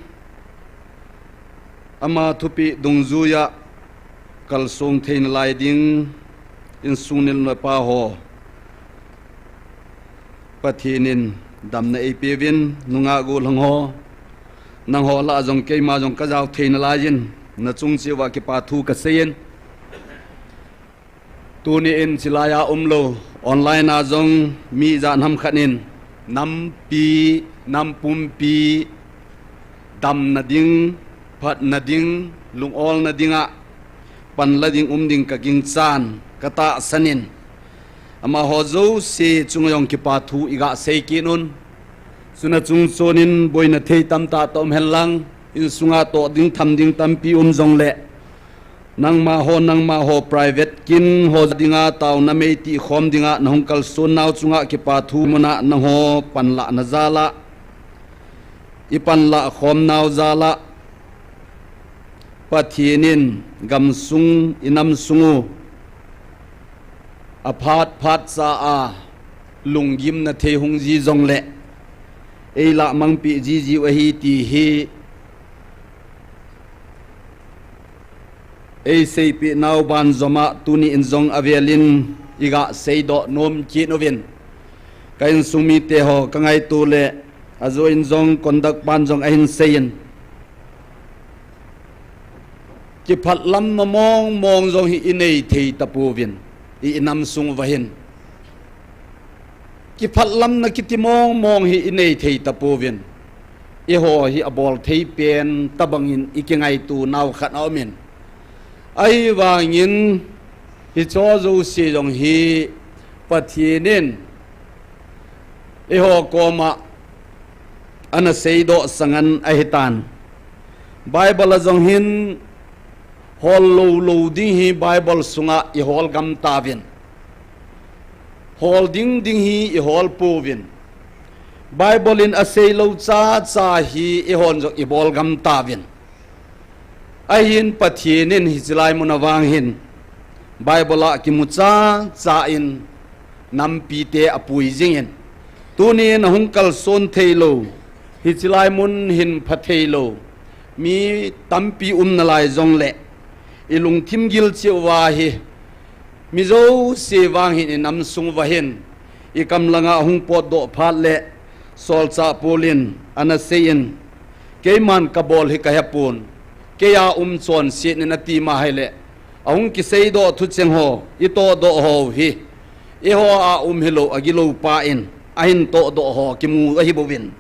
ama thupeh dungjuiya kalsong theina lai ding insung nilna pa ho Pathen in damna eipeuvin, nungah gollhang ho, nangho lah a jong keima jong kajao theina laiyin nachung cheh uva kipa thu kaseiyin. Tuni in chilai a umlou, online a jong mi ijat ham khat in nampi, nampumpi damna ding, phatna ding, lungolna dinga panla ding um ding kaginchan, katahsan in, amaho jouse chunga jong kipa thu iga sei kit un. Chuna chung chonin boina thei tamtah toh um henlang, insunga toh ding tham ding tampi um jongle, nangma ho, nangma ho private kin ho dinga taona meiti khom dinga nahung kalson nau chunga kipa thu muna nangho panlahna jal a, ipanlah khom nau jal a, Pathen in gamsung, inamsung u aphat phatcha a lunggimna thei hung ji jongle, eilah mangpeh jijiu ahi ti hi eiseipeh nau banjom a tuni in jong avelin iga seidoh nom kit uvin. Ka insung mite ho kangaito le, ajo in jong conduct pan jong ahin seiyin, kiphatlamna mongmong jong hi inei thei tapouvin, i, inamsung uva hin kiphatlamna kiti mongmong hi inei thei tapouvin, eiho hi abol thei pen tobangin ikingaito nau khat aumin, ahivangin hicho jouse jong hi Pathen in eiho koma ana seidoh sangan ahitan. Bible a jong hin hol lou lou ding hi Bible sunga ihol gam tauvin, hol ding ding hi ihol pouvin, Bible in aseilou chacha hi eihon jong ibol gam tauvin. Ahin Pathen in hiche lai mun a vang hin Bible a kimu chacha in nampite apui jingin, tunin ahung kalson theilou, hiche lai mun hin pha theilou mi tampi um nalai jongle, ilungthim gilcheh uva hi mi jouse vang hin inamsung uva hin, ikam langa ahung potdoh phat le, solchah Paul in ana seiyin, keiman kabol hi kahepon, keiya um chonset in ati ma ahile, ahung kiseidoh thucheng ho, itohdoh ho hi, eiho a um hilou, agilou pa in ahin tohdoh ho kimu ahibouvin.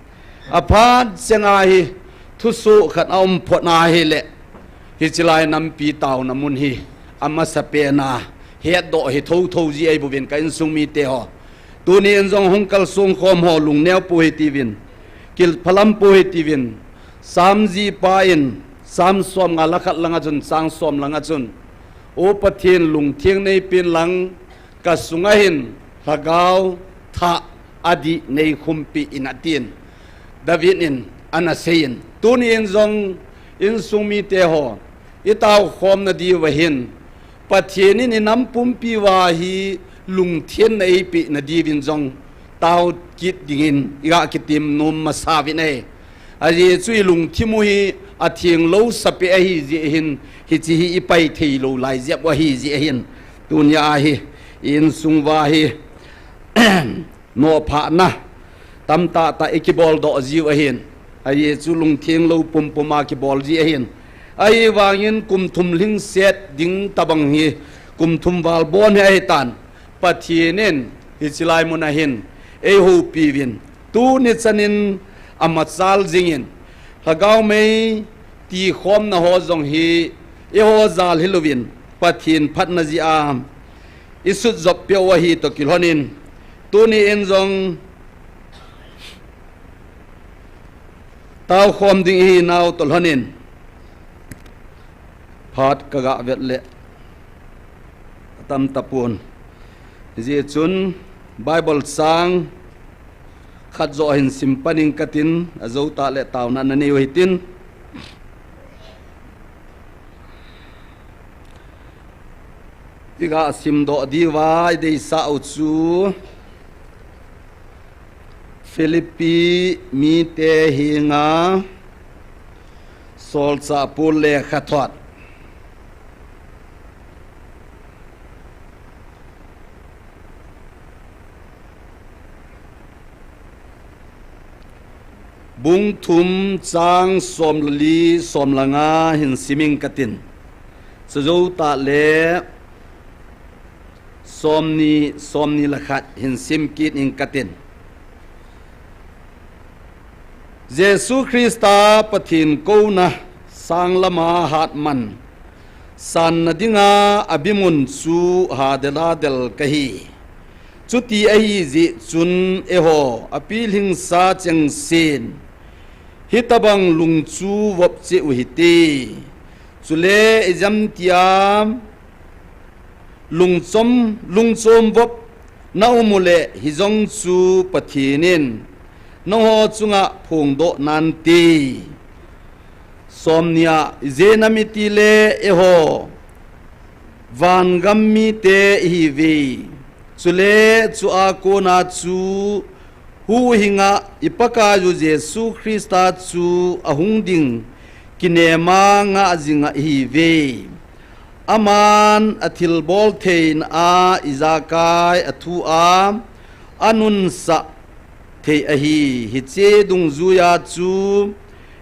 Aphat chenga hi thusoh khat aum phot na ahile, hiche lai nampi taona mun hi amasapen a hetdoh hi thouthou ji ahibouvin ka insung mite ho. Tuni in jong hung kalsong khom ho lungneo pou hitiuvin, kiphalam pou hitiuvin. Sam jihpa in Sam somnga le khat langa chun, chang som langa chun, O Pathen, lungtheng neipen lang, kasunga hin lhagao thah adih neikhumpeh in atin, David in ana seiyin. Tuni in jong insung mite ho, itao khomna diuva hin, Pathen in inam pumpi uva hi lungthenna eipeh na diuvin jong tao kit dingin iga kitem nom masa uvin ahi. Ajeh chu ilungthim u hi atheng lou sapeh ahijeh hin, hiche hi ipai theilou lai jep u ahijeh hin, tunia hi i insung uva hi nophahna tamtah tah ikibol doh jiu ahin. Ajeh chu lungtheng lou pumpum a kibol ji ahin. Ahivangin kum thum lhingset ding tobang hi, kum thum val bon hi ahitan. Pathen in hiche lai mun a hin eihoupi uvin, tuni chanin amachal jingin, lhagao mei tikhomna ho jong hi eiho jal hilouvin, Pathen phatna jeh a isut jop peh u ahi toh kilhonin, tuni in jong taokhom ding ihinau toh lhonin, Phat ka ga vet le atam tapon. Hijeh chun Bible chang khat joh hin sim panin katin, ajo tah le taona nanei u hitin. I ga sim doh diuva i deisah u chu Philippi mite henga Solchah Paul lekhathot. Bung thum chang som le li, som le nga hin simin katin. Chujoh tah le som ni, som ni le khat hin sim kitin katin. Jesu Christa Pathen kouna sang lama hatman sanna dinga abimun chu hadel a del kahi. Chuti ahi jeh chun eiho apilhingsa chengsen hitabang lung chu vop cheh u hite. Chule ijemtia lungchom, lungchom vop na um uleh hijong chu Pathen in nangho chunga phongdoh nante. Som ni a, ijeh inem itile eiho vangam mite ihiuve. Chule chua kona chu huhhinga i Pakaiyu Jesu Christa chu ahung ding kinema ngah jinga ihiuve. Aman athilbol theina a ijakai a thu a anunsah thei ahi. Hiche dungjuia chu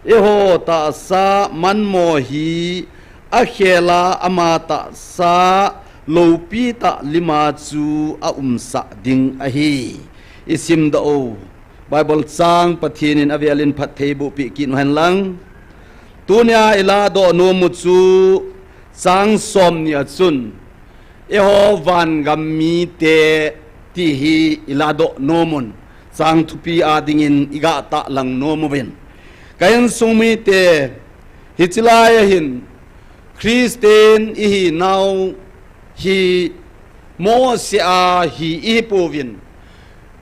eiho tahsa manmo hi akhel a ama tahsa loupi tah lima chu aumsah ding ahi. I simdoh u Bible chang Pathen in avel in phattheiboh peh kit u hen lang. Tunia i ladoh nom u chu chang som ni a chun eiho vangam mite ti hi i ladoh nom un, chang thupi a dingin i ga tahlang nom uvin. Ka insung mite, hiche lai a hin Christian ihinau hi mohseh a hi ihi pouvin.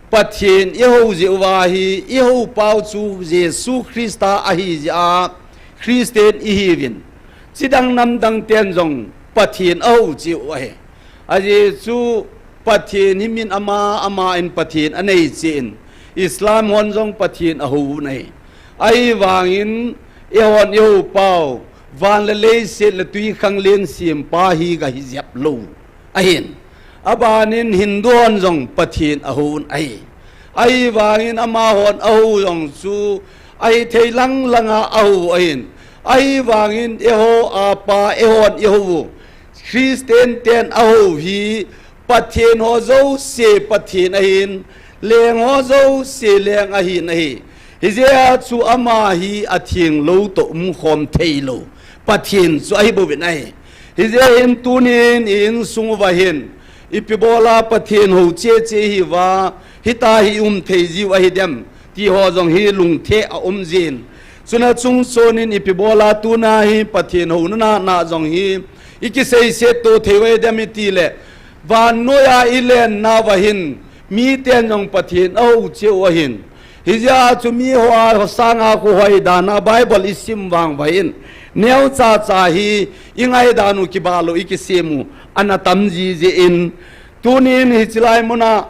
Pathen i hou jeh uva hi, i hou pau chu Jesu Christa ahi jeh a Christian ihiuvin. Chidang namdang ten jong Pathen ahou cheh u ahi. Ajeh chu Pathen hi min ama ama in Pathen anei cheh in, Islam hon jong Pathen ahou u ahi. Ahivangin eihon i hou pau, van le leiset le twikhanglen sempa hi ga hi jep lou ahin. Aban in Hindu hon jong Pathen ahou u ahi. Ahivangin amahon ahou jong chu ahithei lang langa ahou ahin. Ahivangin eiho apa, eihon i hou u Christian ten ahou hi Pathen ho jouse Pathen ahin, leng ho jouse leng ahin ahi. Hijeh a chu ama hi atheng lou toh umkhom thei lou Pathen chu ahi bouvin ahi. Hijeh hin tunin i insung uva hin ipi bola Pathen hou cheh cheh ihiuva, hitia hi i um thei jiu ahi dem ti ho jong hi lungthim a um jin. Chuna chungchon in ipi bola tuna hi Pathen houna na jong hi i kiseiset to thei u ahi dem itile, vannoi a i len nauva hin miten jong Pathen ahou cheh u ahin. Hijeh a chu miho a sanga kho hoidan a Bible i sim vang uva hin neocha cha hi i ngaidan u kibah lou i kisem u ana tam jiji in, tunin hiche lai muna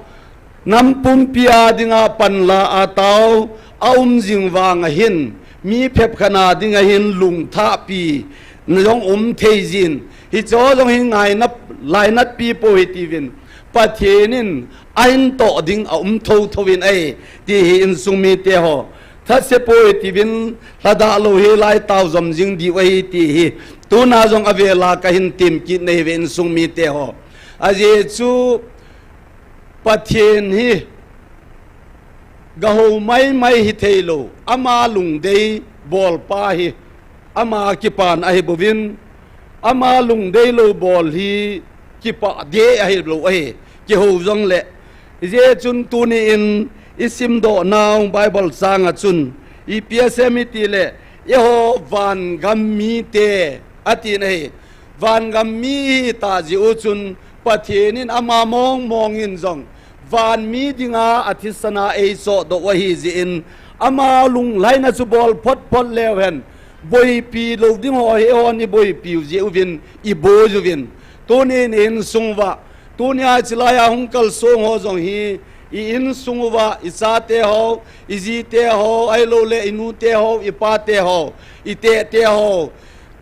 nam pumpi a dinga panla a tao a um jing vang a hin, mi phepkhat na dinga hin lungthahpi na jong um thei jin, hiche ho jong hi ngaina lainatpi pou hitiuvin, Pathen in ahin toh ding a um thotho in ahi, ti hi insung mite ho. Thase pou hitiuvin, lhadah lou hi lai tao jom jing diu ahi ti hi tuna jong avel a kahin tem kit nahiuve insung mite ho. Ajeh chu Pathen hi ga hou maimai hithei lou, ama lungdei bolpa hi ama kipana ahi bouvin, ama lungdei lou bol hi kipah deh ahi lou ahi, kihou jongle. Hijeh chun tuni in i simdoh nau Bible chang a chun ipi asei em itile, eiho vangam mite atin ahi. vangam mi ihi tah jeh u chun, Pathen in ama mong mong in jong van mi dinga athisan a eisodoh u ahi jeh in, ama lunglhaina chu bol phot phot leu hen, boipi lou ding ho hi eihon iboipi u jeh uvin, iboi uvin. Tuni in insung uva, tunia chilai a hung kalsong ho jong hi, i insung uva, i chate ho, i jite ho, ahilouleh i nute ho, i pate ho, i tehte ho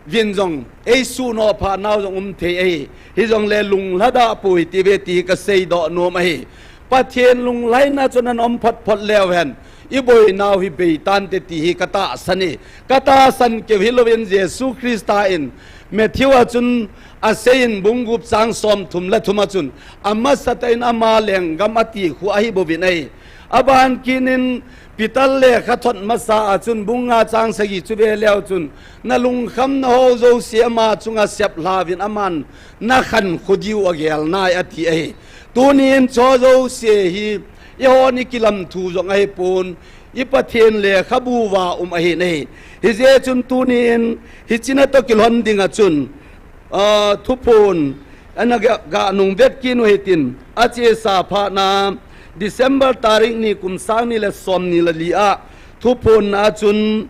vin jong eisunoh phat nau jong um thei ahi. Hijongle lunglha da poi ti ve ti kaseidoh nom ahi. Pathen lunglhaina chu ana um phot phot leu hen, iboinau hi beitante ti hi katahsan e. Katahsan keu hilouvin Jesu Christa in Matthew a chun aseiyin bung gup chang somthum le thum a chun, amasatah in ama lenggam ati khu ahi bouvin ahi. Aban kit in Peter lekhathot masa a chun bung nga chang sagi chu ve leu chun, nalungkhamna ho jouse ama chunga seplhauvin aman nakhankho diu agel nai ati ahi. Tunin chu jouse hi eihon ikilamthu jong ahipon, i Pathen lekhabu uva um ahi nai. Hijeh chun tunin hiche natoh kilhon dinga chun, ah, thuphon ana ga, ga nung vet kit u hitin, achesa phatna December tarik ni kum sang ni le som ni le li a thuphonna a chun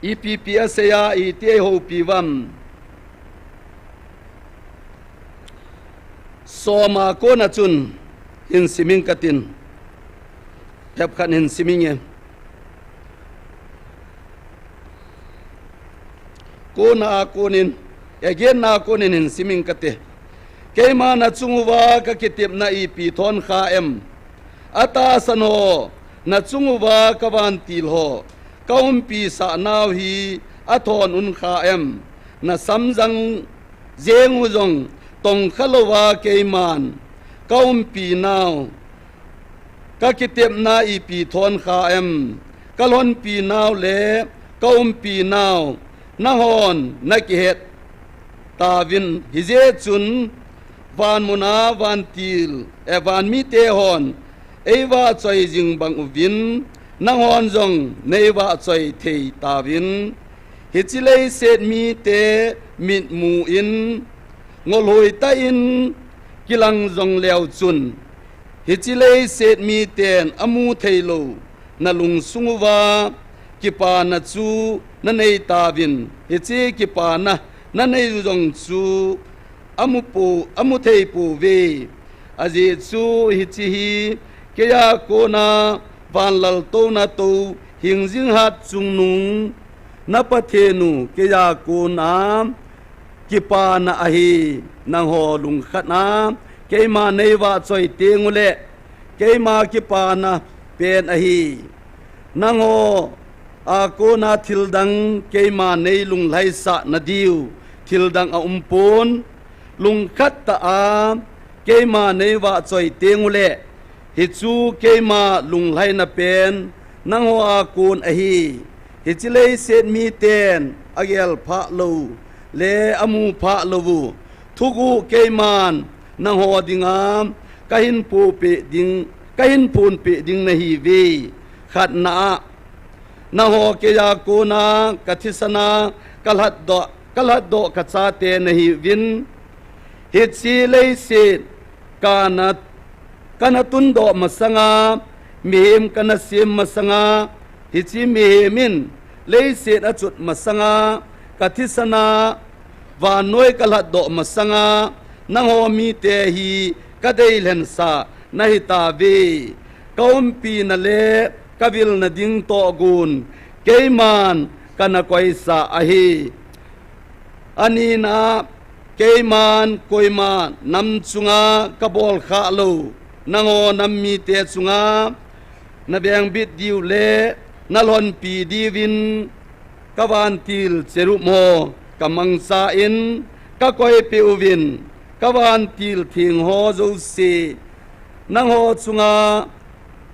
ipi ipi asei a iti eihoupi uvam. Soma kona chun hin simin katin. Phepkhat hin simin e. Kona a konin, agenna a konin hin simin kate. Keima nachung uva kakitepna ipi thon kha em? Atahsan ho nachung uva kavantil ho kaumpi sah nau hi athon un kha em? Nasamjang jeng u jong tongkha louva keiman kaumpi nau kakitepna ipi thon kha em? Kalhonpi nau le kaumpi nau nanghon nakihet tauvin, hijeh chun vanmun a vantil, eh, vanmite hon eivahchoi jing bang uvin, nanghon jong neivahchoi thei tauvin. Hiche leiset mite mitmu in ngolhoi tah in kilang jong leu chun, hiche leiset miten amu theilou nalungsung uva kipana chu nanei tauvin, hiche kipana nanei u jong chu amu pou, amu thei pouve. Ajeh chu hiche hi keija kona vanlal touna tou hingjing hat chungnung na Pathen u keija kona kipana ahi. Nangho lungkhat a keima neivahchoi teng uleh keima kipana pen ahi. Nangho a kona thildang keima neilunglhaisah nadiu thildang aumpon, lungkhat tah a keima neivahchoi teng uleh, hichu keima lunglhaina pen nangho a kon ahi. Hiche leiset miten agel phah lou le amu phah lou u thuguh keiman nangho dinga kahin phonpeh ding, kahin phonpeh ding nahiuve. Khatna a, nangho keija kona kathisan a kalhatdoh, kalhatdoh kachate nahiuvin. Hiche leiset kana, kana tundoh masanga, mihem kana sem masanga, hiche mihem in leiset achot masanga kathisan a vannoi kalhatdoh masanga, nangho mite hi kadeilhensa nahitauve. Kaumpina le kavilna ding tohgon keiman kana koisa ahi. Anina, keiman koima nam chunga kabolkhah lou nangho nam mite chunga navengbit diu le nalhonpi diuvin kavantil cherub ho kamangchan kakoipeh uvin, kavantil theng ho jouse nangho chunga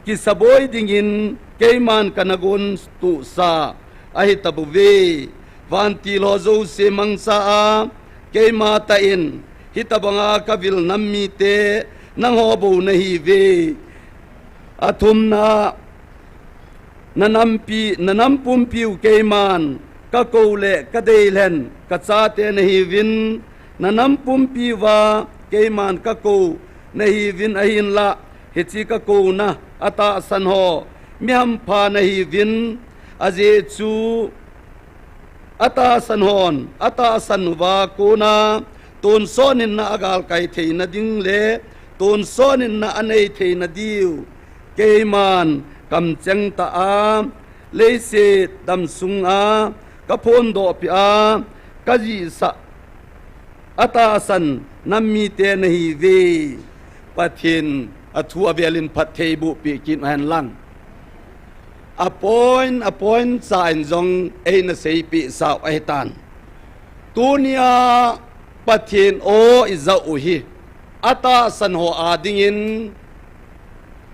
kisaboi dingin keiman kana gontohsa ahitabouve. Vantil ho jouse mangcha a, keima tah in hitobanga kavil nam mite nangho bou nahiuve. Athumna, nanampi, nanampumpiu keiman Ka kou le ka deilhen ka chate na hiuvin, na nam pumpi uva keiman ka kou na hiuvin, ahinlah hiche ka kouna a tahsan ho mi hampha na hiuvin, ajeh chu a tahsan hon a tahsan uva kona tonsot in na a galkai theina ding le tonsot in na a nei theina diu keiman kamcheng tah a leiset dam sunga ka phondoh peh a ka jihsah a tahsan nam mite na hiuve. Pathen a thu avel in phatthei boh peh kit hen lang. A point, a point cha in jong eina seipeh sau ahitan. Tunia Pathen aw i ja u hi, a tahsan ho a dingin,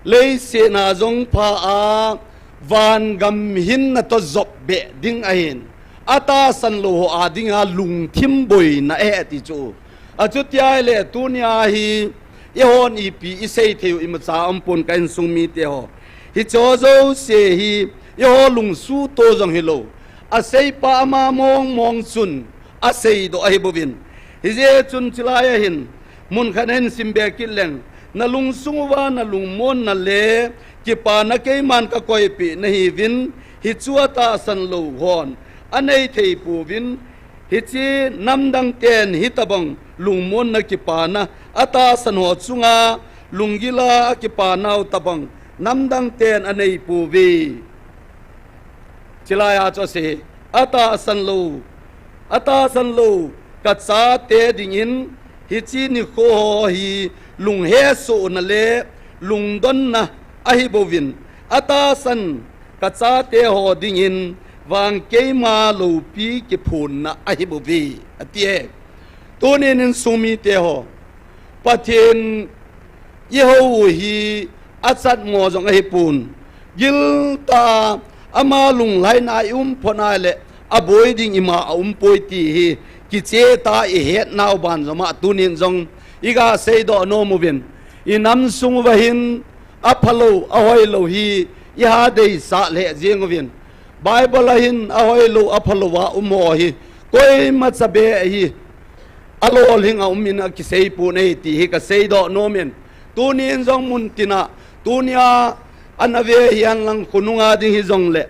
leiset na jong pha a, van gam hinna toh jop beh ding ahin, a tahsan lou ho a dinga lungthim boina ahi ti chu. Achuti ahile tunia hi, eihon ipi i sei thei u imacha umpon ka insung mite ho. Hiche ho jouse hi, eiho lungsuto jong hilou. Aseipa ama mong mong chun, aseidoh ahi bouvin. Hijeh chun chulai ahin, mun khat hin simbe kit leng, na lungsung uva na lungmonna le kipana keiman ka koipeh na hiuvin, hichu a tahsan lou hon a nei thei pouvin, hiche namdang ten hitabang lungmonna kipana a tahsan ho chunga lunggil a a kipana u tabang namdang ten a nei pouve. Chulai a chu asei, a tahsan lou, a tahsan lou ka chate dingin hiche nikho ho hi lunghesohna le lungdonna ahi bouvin, a tahsan ka chate ho dingin vang keima loupi kiphonna ahi bouve, ati e. Tunin insung mite ho, Pathen i hou u hi a chat mo jong ahipon. Giltah a ama lunglhaina i umphot nai le, a boi ding ima a umpoi ti hi kicheh tah a i hetnau ban jong a tunin jong i ga seidoh nom uvin. I nam sung uva hin a phalou, a hoilou hi i ha deisah lheh jeng uvin. Bible a hin a hoilou, a phalou a um ho hi koima cha beh hi a lolhing a um in a kisei pon ahi ti hi ka seidoh nom in. Tunin jong mun tin a, tunia ana ve hi an lang khonunga ding hijongle,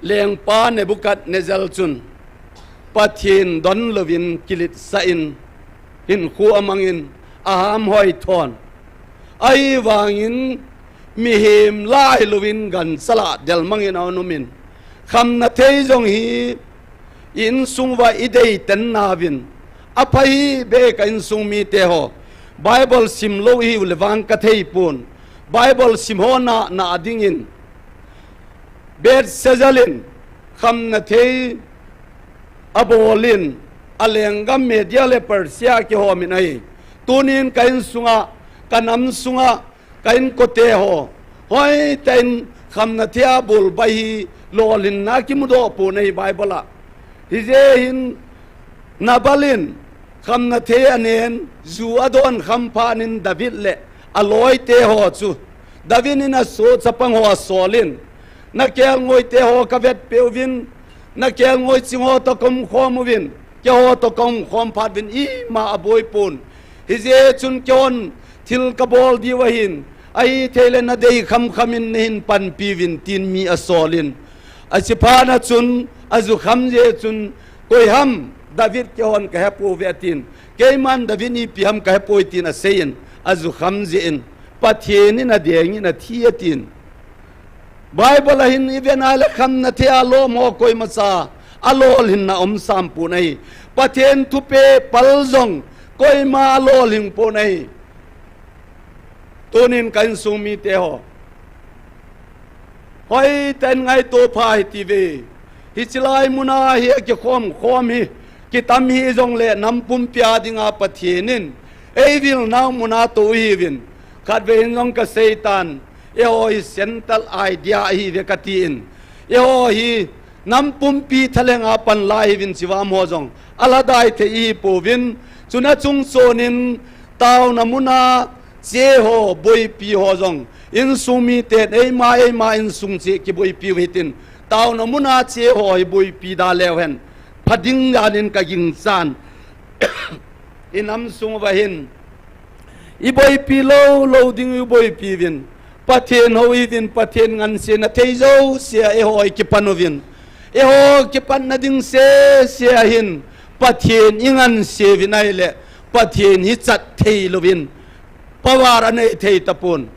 lengpa Nebuchadnezzar chun Pathen don louvin kiletsah in, hinkho amangin, a ham hoi thon. Ahivangin mihem lai louvin gancha lah delmangin a um in, khamna thei jong hi i insung uva i deiten nauvin, a pha hi beh ka insung mite ho. Bible sim lou ihiu le vang ka thei pon. Bible sim ho na, na dingin Belshazzar in khamna thei a bol in, a lenggam Media le Persia kihom in ahi. Tunin ka insunga, ka nam sunga, ka inkote ho, hoitah in khamna thei a bol bai hi lolhinna kimudoh pon ahi Bible a. Hijeh hin Nabal in khamna thei a nen, ju a don kham phat in David le a loite ho chu, David in a soh chapang ho a sol in, na kelngoite ho ka vetpeh uvin, na kelngoi ching ho toh ka umkhom uvin, keiho toh ka umkhom phat uvin, ima a boi pon. Hijeh chun keihon thil ka bol diu ahin, ahithei le na dei khamkham in na hin panpi uvin, tin mi a sol in. A chephat na chun, a jukham jeh chun, koi ham David keihon ka hepouve a tin, keiman David ipi ham ka hepoi tin a sei in, a jukham jeh in, Pathen in a deng in a thi a tin. Bible a hin i vet nai le khamna thei a lom ho koima cha a lolhinna um sam pon ahi. Pathen thupeh pal jong koima a lolhing pon ahi. Tunin ka insung mite ho, hoitah in ngaito pha hiti uve. Hiche lai mun a hi a kikhom khom hi, kitam hijongle nam pumpi a dinga Pathen in ei vilnau mun a tou ihiuvin. Khatvei hin jong ka seitan, eiho hi central idea ahiuve ka tin. Eiho hi nam pumpi thalheng a pan lai ihiuvin, chivam ho jong a lhadai thei ihi pouvin. Chuna chungchon in taona mun a che ho, boipi ho jong insung miten eima, eima insung cheh kiboipi u hitin, taona muna che ho hi boipi da leu hen, pha ding dan in ka ginchan. I nam sung uva hin, i boipi lou, lou ding i boipi uvin. Pathen hou i uvin, Pathen ngansena thei jouse a eiho i kipan uvin. Eiho kipatna ding sese a hin, Pathen i nganse uvin ahile, Pathen hi chat thei louvin, power a nei thei tapon.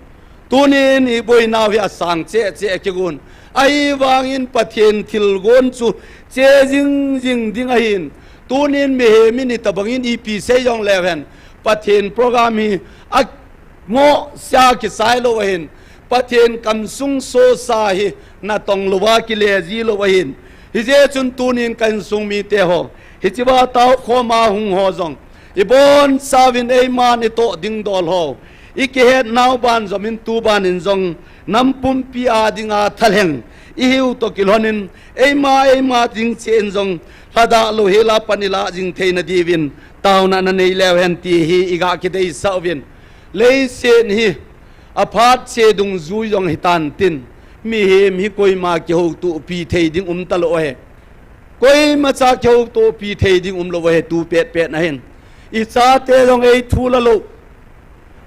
Tunin i boinau hi asang cheh cheh a kigon. Ahivangin Pathen thilgon chu che jing jing ding ahin. Tunin mihem in itobangin ipi sei jong leu hen, Pathen program hi angoh sia kisai lou ahin. Pathen kamsung sosa hi natong louva kile ji lou ahin. Hijeh chun tunin ka insung mite ho, hichea taokhoma hung ho jong, ibonchauvin eiman itoh ding dol ho, i kihetnau ban jomin tu ban in jong nam pumpi a dinga thalheng ihiu toh kilhonin, eima eima ding cheh in jong lhadah louhela pan ilah jing theina diuvin taona nanei leu hen ti hi iga kideisah uvin. Leiset hi aphat che dungjui jong hitan tin, mihem hi koima kihoutopi thei ding um talou ahi. Koimacha kihoutopi thei ding umlou ahi tu petpet na hin. I chate jong eithu la lou,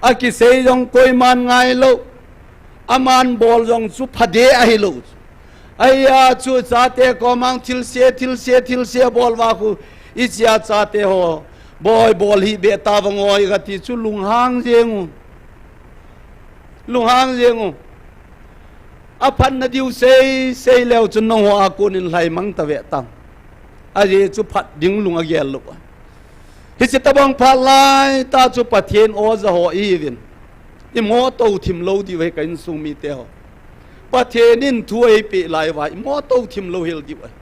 akisei jong koiman ngailou, aman bol jong chu phadeh ahilou. Ahia chu chate komang thilse, thilse, thilse bol uva khu, ichea chate ho, boi bol hih beh tavang o i kati chu lunghang jeng u. Lunghang jeng u. Aphatna diu sei sei leu chun nangho a konin lhaimang tave tan. Ajeh chu phat ding lung agel lou a. Hiche tobang phat laitah chu Pathen oja ho ihiuvin, imoto thim lou diu ahi ka insung mite ho. Pathen in thu eipeh lai uva imoto thim louhel diu ahi.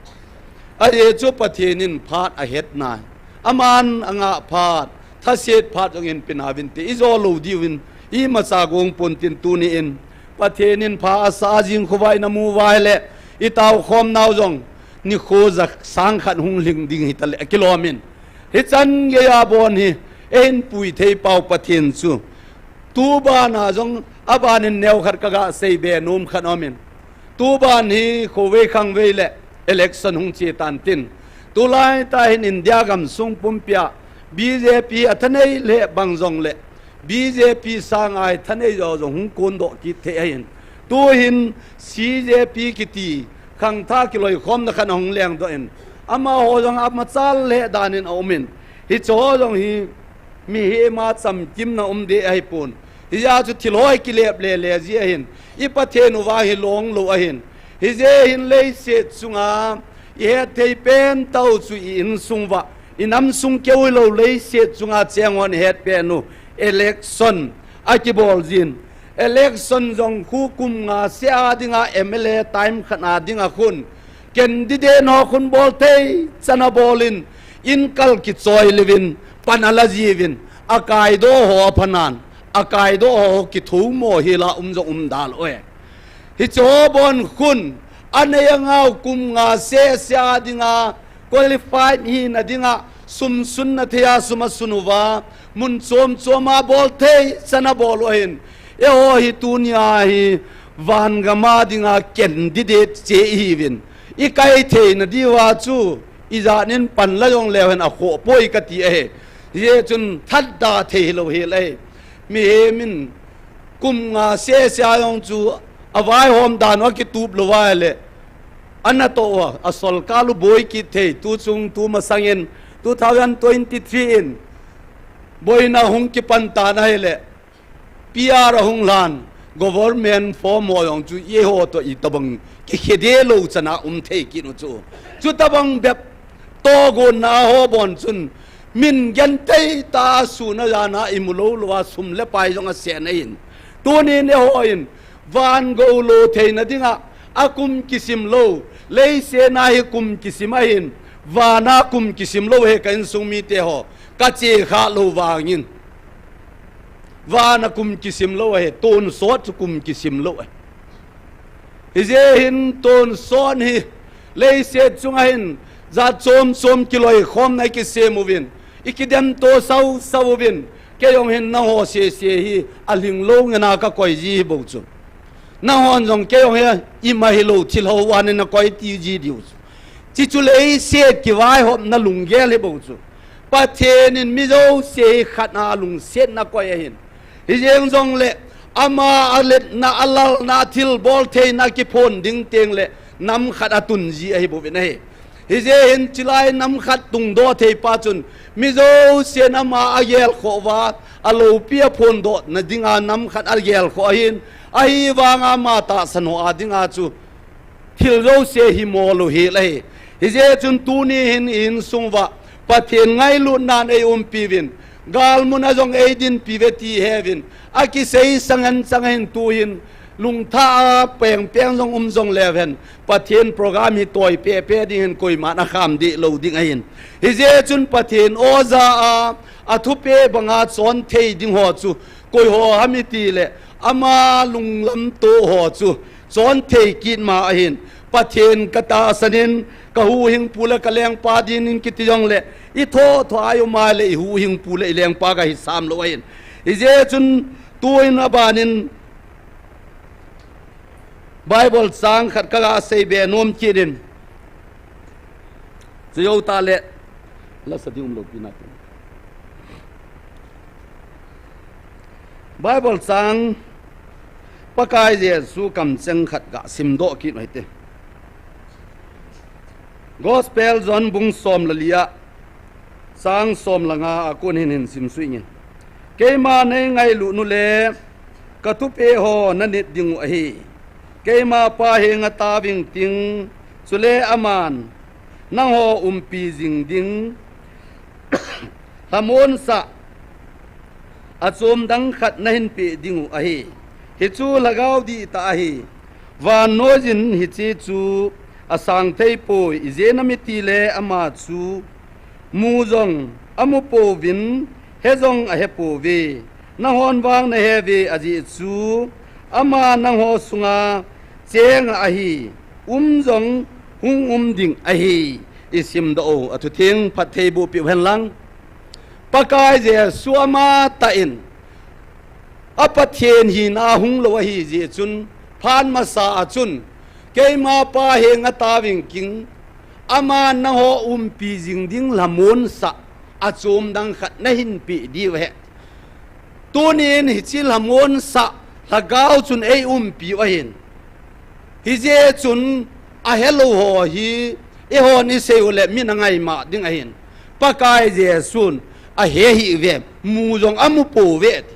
Ajeh chu Pathen in phat ahet nai. Aman angah phat, thaset phat jong inpe nauvinte, ijo lou diuvin, imacha gong pontin tuni in Pathen in pha asah jing khovah in amu uva ahile, itaokhomnau jong nikho ja sang khat hung lhing ding hitale akilomin. Hichan geiya bon hi eihin pui thei pau Pathen chu, tu bana jong abanin neokhat kaga seibe nom khat aumin. Tu ban hi khovei khangvei le election hung che tan tin, tulaitah hin India gamsung pumpia B J P athanei lheh bang jongle, B J P sanga ithanei jo jong hung kondoh kit thei ahin. Tuhin C J P kiti khangthah kiloikhomna khat ahung lengdoh in, amaho jong amachal lheh danin aumin, hicheho jong hi mihema chamkimna umde ahipon. Hijeh chun thilhoi kilep lele ji ahin, i Pathen u vang hi long lou ahin. Hijeh hin leiset chunga ihet thei pentah u chu i insung uva, i namsung keu hilou leiset chunga cheng hon ihet pen u, election akibol jin. Election jong khu kum nga seh a dinga M L A time khat a dinga khun candidate ho khun bol thei chan abolin, inkal kichoi leuvin, pan ala jiuvin, akaidoh ho aphanan, akaidoh ho kithomo hila um jong umda lou e. Hicheho bon khun, anei angao kum nga seh seh a dinga qualified hina dinga sum sunna thei a sum asun uva, mun chom choma bol thei chan abol u ahin. Eiho hi tunia hi vangama dinga candidate che ihiuvin, ikai theina diuva chu ijat in pan la jong leu hen akhoh poi kati ahi. Hijeh chun thatda thei hilou hel ahi. Mihem in kum nga seh seh a jong chu avaihom dan u akitup lou uva ahile, anatoh uva, asolkal u boi kit thei, tuchung tu masangin two thousand twenty-three in boina hung kipan tan ahile, P R ahung lhan, government form ho jong chu eiho toh itobang kikhe de lou chana um thei kit u chu. Chutobang bep tohgonna ho bon chun min genthei tah a sun a jan a imu lou louva sum le pai jong asena ahin. Tunin eiho in van gou lo theina dinga akum kisim lou, leiset a hi kum kisim ahin, vana kum kisim lou ahi ka insung mite ho, kache khah lou vangin. Vana kum kisim lou ahi, tonsot chu kum kisim lou ahi. Hijeh hin tonsot hi leiset chunga hin jat chom chom kiloikhomna ikisem uvin, ikidemto sau sau uvin, kei jong hin nangho sese hi alhing lou ngen a kakoi ji hi bou chu. Nahon jong kei jong hi ima hilou thil hou ahin nakoi ti ji diu chu. Chi chu leiset kivaihopna lunggel hi bou chu. Pathen in mi jouse hi khat a lungsetna koi ahin. Hijeng jongle ama aletna, alalna, thilbol theina kiphon ding tengle nam khat atun ji ahi bouvin ahi. Hijeh hin chilai nam khat tungdoh thei pa chun mi jousen ama agelkhoh uva, aloupi aphondohna dinga nam khat agelkhoh ahin, ahivanga ama tahsan ho a dinga chu thil jouse hi mol u hel ahi. Hijeh chun tuni hin i insung uva Pathen ngailutnan ei umpiuvin, galmun a jong ei dinpiuve ti heuvin, akisei sangen sangen tuhin lungthah a pengpeng jong um jongleu hen, Pathen program hi toi pehpeh ding hin koiman akham deh lou ding ahin. Hijeh chun Pathen oja a, athupeh banga chon thei ding ho chu koi ho ham itile, ama lunglam toh ho chu chon thei kit ma ahin. Pathen katahsan in, kahuhhingpu le kalengpa dingin kiti jongle, ithoh thoh a i um a le ihuhhingpu le ilengpa kahisam lou ahin. Hijeh chun tuin abanin Bible chang khat kaga seibe nom kit in. Chujou tale, lasa ding umlou pi nate. Bible chang Pakai Jesu kamcheng khat ga simdoh kit u hite. Gospel John bung som le li a, chang som le nga a kon hin hin simsuh inge. Keima nei ngailut nu le kathupeh ho nanit ding u ahi. Keima Pa henga taoving ting, chule aman nangho umpi jing ding lhamonsah achom dang khat nahin peh ding u ahi. Hichu lhagao dihtah ahi. Vannoiyin hiche chu asang thei poi, ijeh inem itile ama chu mu jong amu pouvin, he jong ahe pouve. Nanghon vang naheuve, ajeh chu ama nangho sunga cheng ahi, um jong hung um ding ahi. I simdoh u, athutheng phatthei boh peh u hen lang. Pakai Jesu amatah in a Pathen hina hung lou ahi jeh chun, phat masa a chun, keima Pa henga taoving ting, aman nangho umpi jing ding lhamonsah achom dang khat nahin peh diu ahi. Tunin hiche lhamonsah lhagao chun ei umpi u ahin. Hijeh chun ahelou ho hi eihon isei u le min angaimah ding ahin. Pakai Jesun ahe hih uve, mu jong amu pouve ati.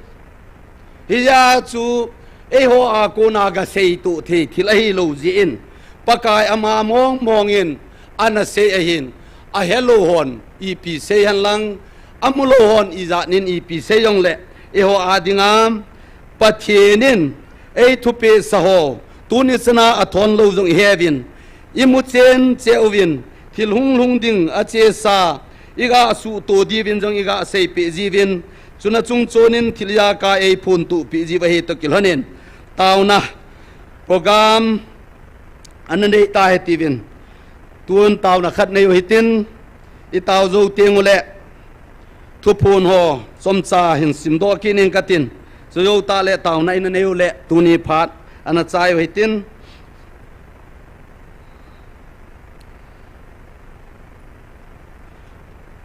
Hijeh chun eiho a kona gasei toh thei thil ahilou jeh in, Pakai ama mong mong in ana sei ahin. Ahelou hon ipi sei hen lang, amu lou hon ijat nin ipi sei jongle, eiho a dinga Pathen in ei thupeh sa ho, tuni chana athon lou jong iheuvin, imu chen cheh uvin, thil hung lhung ding achesa iga suhto diuvin jong iga seipeh jiuvin, chuna chung chonin thil ijakai ei phontoh peh jiu ahi toh kilhonin, taona program ana nei tahi tiuvin, tun taona khat nei u hitin, itao jou teng ule thuphon ho chomcha hin simdoh kit ning katin, chujou tale taona ina nei ule tuni phat ana chai u hitin.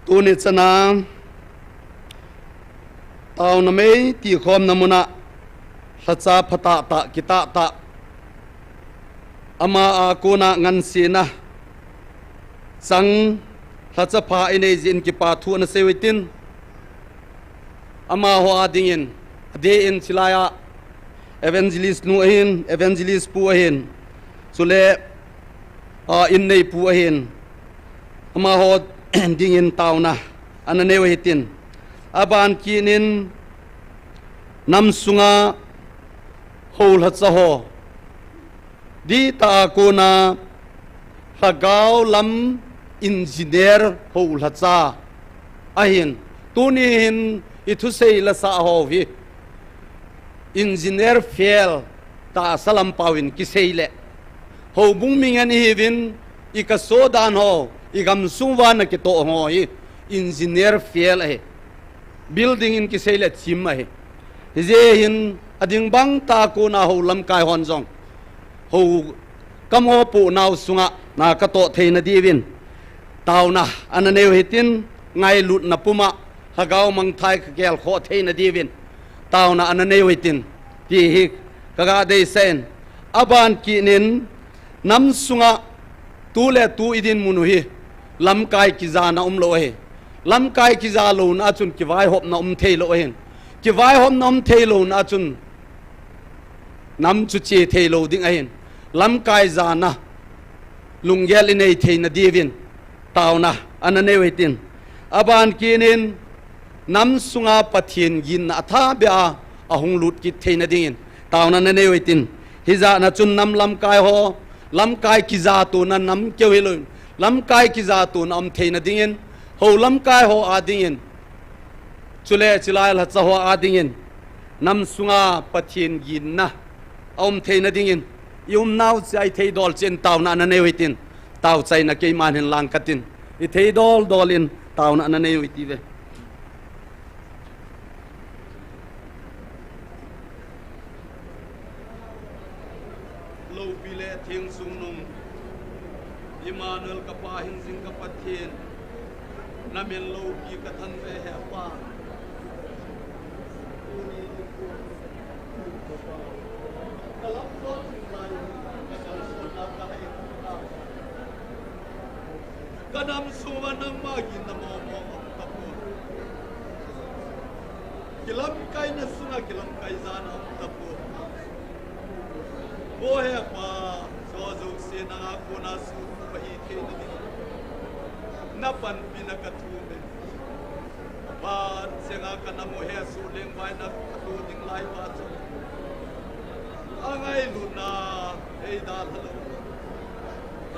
Tuni chana taona mei tikhomna muna lhacha phatah tah, kitah tah, ama a kona ngansena chang lhacha pha inei jeh in kipa thu ana sei u hitin, amaho a dingin adeh in chilai a evangelist nu ahin, evangelist pu ahin, chule a inneipu ahin, amaho dingin taona ana nei u hitin, aban kit in nam sunga hou lhacha ho, dihtah a kona lhagao lam engineer hou lhacha ahin. Tuni hin ithusei lasah ho hi engineer fail tahsa lam paovin kisei le, houbung mi ngen ihiuvin, ikaso dan ho, igamsung uva nakitoh ho hi engineer fail ahi. Building in kisei le chim ahi. Hijeh hin Ading bang tah a kona hou lamkai hon jong, hou kamopohnau sunga na katoh theina diuvin taona ana neiyu hitin, ngailutna puma lhagao mangthah a kagelkhoh theina diuvin taona ana neiyu hitin, ti hi kaga deisah in, aban kit in, nam sunga tu le tu idinmun u hi lamkai kijana umlou ahi. Lamkai kija louna a chun kivaihopna um theilou ahin. Kivaihopna um theilouna a chun nam chu che theilou ding ahin. Lamkai jana lunggel inei theina diuvin taona ana neiyu hitin. Aban kit in, nam sunga Pathen ginna athabeh a ahung lut kit theina dingin taona ana neiyu hitin. Hijeh a chun nam lamkai ho, lamkai kija tona nam keu hilouvin, lamkai kija tona um theina dingin, hou lamkai ho a dingin, chule chilai lhacha ho a dingin, nam sunga Pathen ginna aum theina dingin, i umnau cheh a i theidol cheh in taona ana neiyu hitin, taochaina keiman hin lang katin, i theidol dol in taona ana neiyu hitiuve. Loupi le theng sung nung, Emmanuel ka Pa, hingjing ka Pathen, na min loupi ka thangvah e He Pa. Ka lam sot ding lai, ka kalsonna ka hai. Ka nam sung uva nangma ginna momo um tapoi. Kilamkaina sunga kilamkai jana um tapoi. O He Pa, hiche jouse nanga kona suhtheng ahi theina ding, na panpina ka thum e. Aban chenga ka nam u hesoh lengvai na ka tu ding lai uva chu, angailutna ei dalha lou,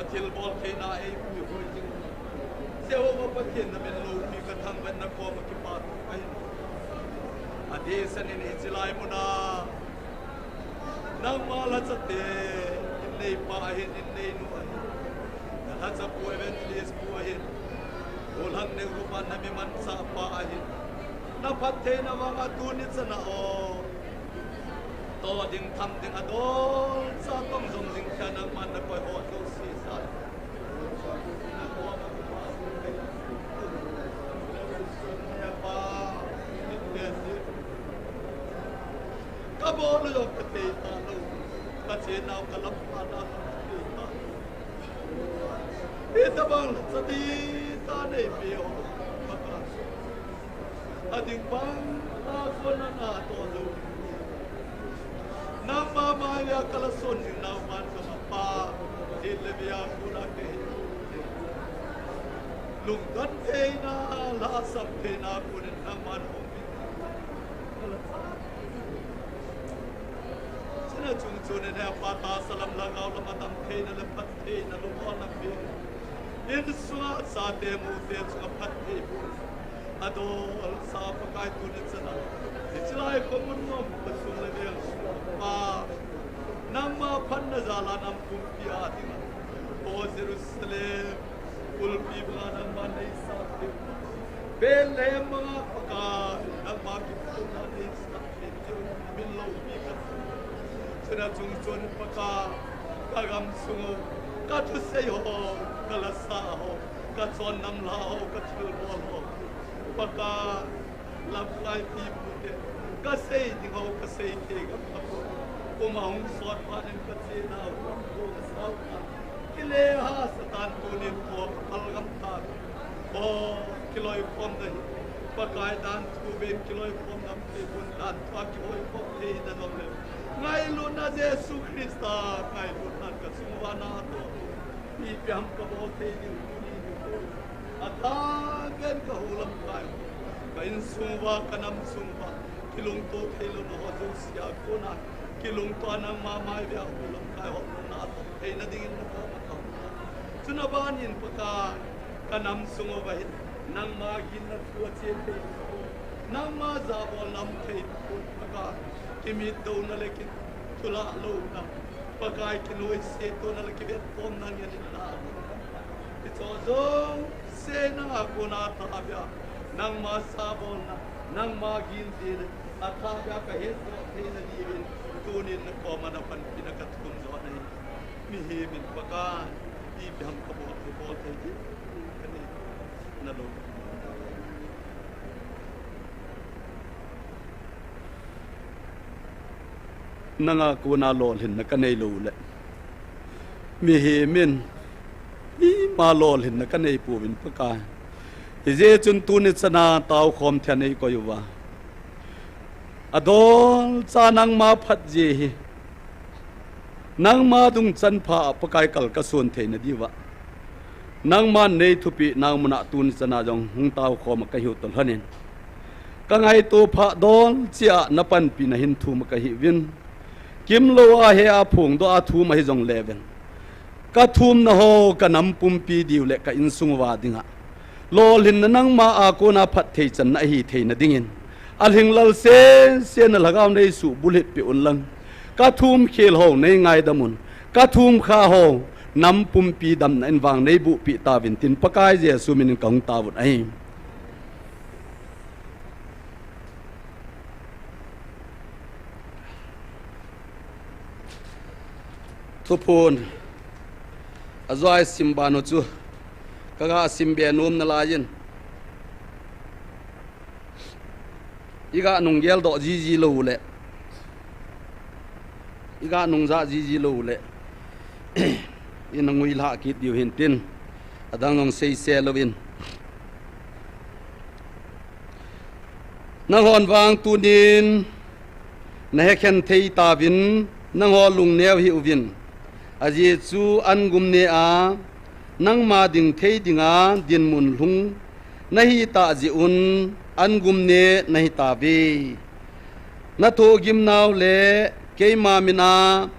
athilbol theina ei puihoi ding. Jehovah Pathen, na min loupi ka thangvah in na koma kipathu kahin. Adehset in hiche lai muna nangma lhachate, inneipa ahin, inneinu ahin, na lhachapu evangelist pu ahin, Golhang Neorupa na mi manchahpa ahin, na phattheina vanga tuni chana o, toh ding tham ding adolcha tong jong jing thei a nangman na koi ho jouse sa Ka bol u jong ka thei talou, ka chenau ka lamkai nau jong ka thei talou. Hitabang lhacha dihtah nei peh o, Pakai. Ading bang a kona natoh jou. Nangma maiya ka la son jing nau man ka ma Pa, thil le vei a kona kei lungdon theina, lhasam theina konin nangman hung peh. Chuna chungchon in He Pa, tahsa lam lhagao lam a dam theina le phattheina lungdon na peh. Insunga chate mute chunga phattheiboh adolsa Pakai tuni chana hiche lai khomun nom ka sung le veng sung Pa, nangma phatna jal a nam pumpi a dinga, o Jerusalem khulpi banga nangma neisah thei, Bethlehem banga Pakai nangma kiphutna neisah thei diu min loupi ka. Chuna chungchon Pakai, ka gamsung u, ka thusei ho, ka lasa ho, ka chonnamlhah ho, ka thilbol ho, Pakai, lamkai pipute, ka sei ding ho, ka sei thei gam tapou. Kum a hung sot phat in ka chenau, ka sao phat in kile hahsa tan, tunin kho ka phalgam tan. O, kiloikhomna hi Pakai, danthu beh in kiloikhomna um thei pon, danthu a kihoikhom thei hita jongle, ngailutna Jesu Christa ngailutnan ka sung uva natoh, ipi ham kabol thei diu tuni nikho. Athapen ka hou lamkai, ka insung uva, ka namsung uva kilungto theilouna ho jouse a kona kilungto a nangma maiveh a hou lamkai ho natoh theina dingin nakoma kahung. Chuna banin Pakai, ka namsung uva hin nangma ginna thu ache thei tapon, nangma jabolna um thei tapon Pakai, kimitdouna le kithulah louna, Pakai, kinoise tona le kivettomna ngen in la, hicheho jouse nanga kona thabeh a, nangma jabolna, nangma gin jeh le Atha bia kahet doh theina diuvin, tunin nakoma napanpina kathum jo ahi. Mihem in Pakai, ipi ham kabol, kabol thei ding, kanei, nalo. Nanga kona lolhinna kanei lou le, mihem in ima lolhinna kanei pouvin Pakai. Hijeh chun tuni chana taokhom thei a neikoi uva, adolcha nangma phat jeh hi, nangma dungchan pha a Pakai kal kason theina diuva, nangman neithupeh nau muna tuni chana jong hung taokhom a kahiu toh lhonin, kangaito phat dol cheh a napanpina hin thum a kahiuvin, kimlou a hea phongdoh a thum ahi jonglevin, kathumna ho kanam pumpi diu le ka insung uva dinga lolhinna nangma a kona phatthei channa ahi theina dingin, alhinglel sese na lhagao neisuh bulhit peh unlang, kathum khel ho neingaidam un, kathum kha ho nam pumpi damna in vang neibuhpeh tauvin tin Pakai Jesu minin kahung taovun ahi. Thuphon ajoa isim banu chu kaga simbe nom nalaiyin, iga nunggeldoh jiji lou le, iga nungjah jiji lou le, ina nguilhah kit diu hintin, adang jong seise louvin. Nanghon vang tunin nahekhen thei tauvin, nangho lungneo hih uvin. Ajeh chu an gumne a nangma ding thei dinga dinmun lhung nahitah jeh un an gumne nahitauve. Nathohgimnau le keima mina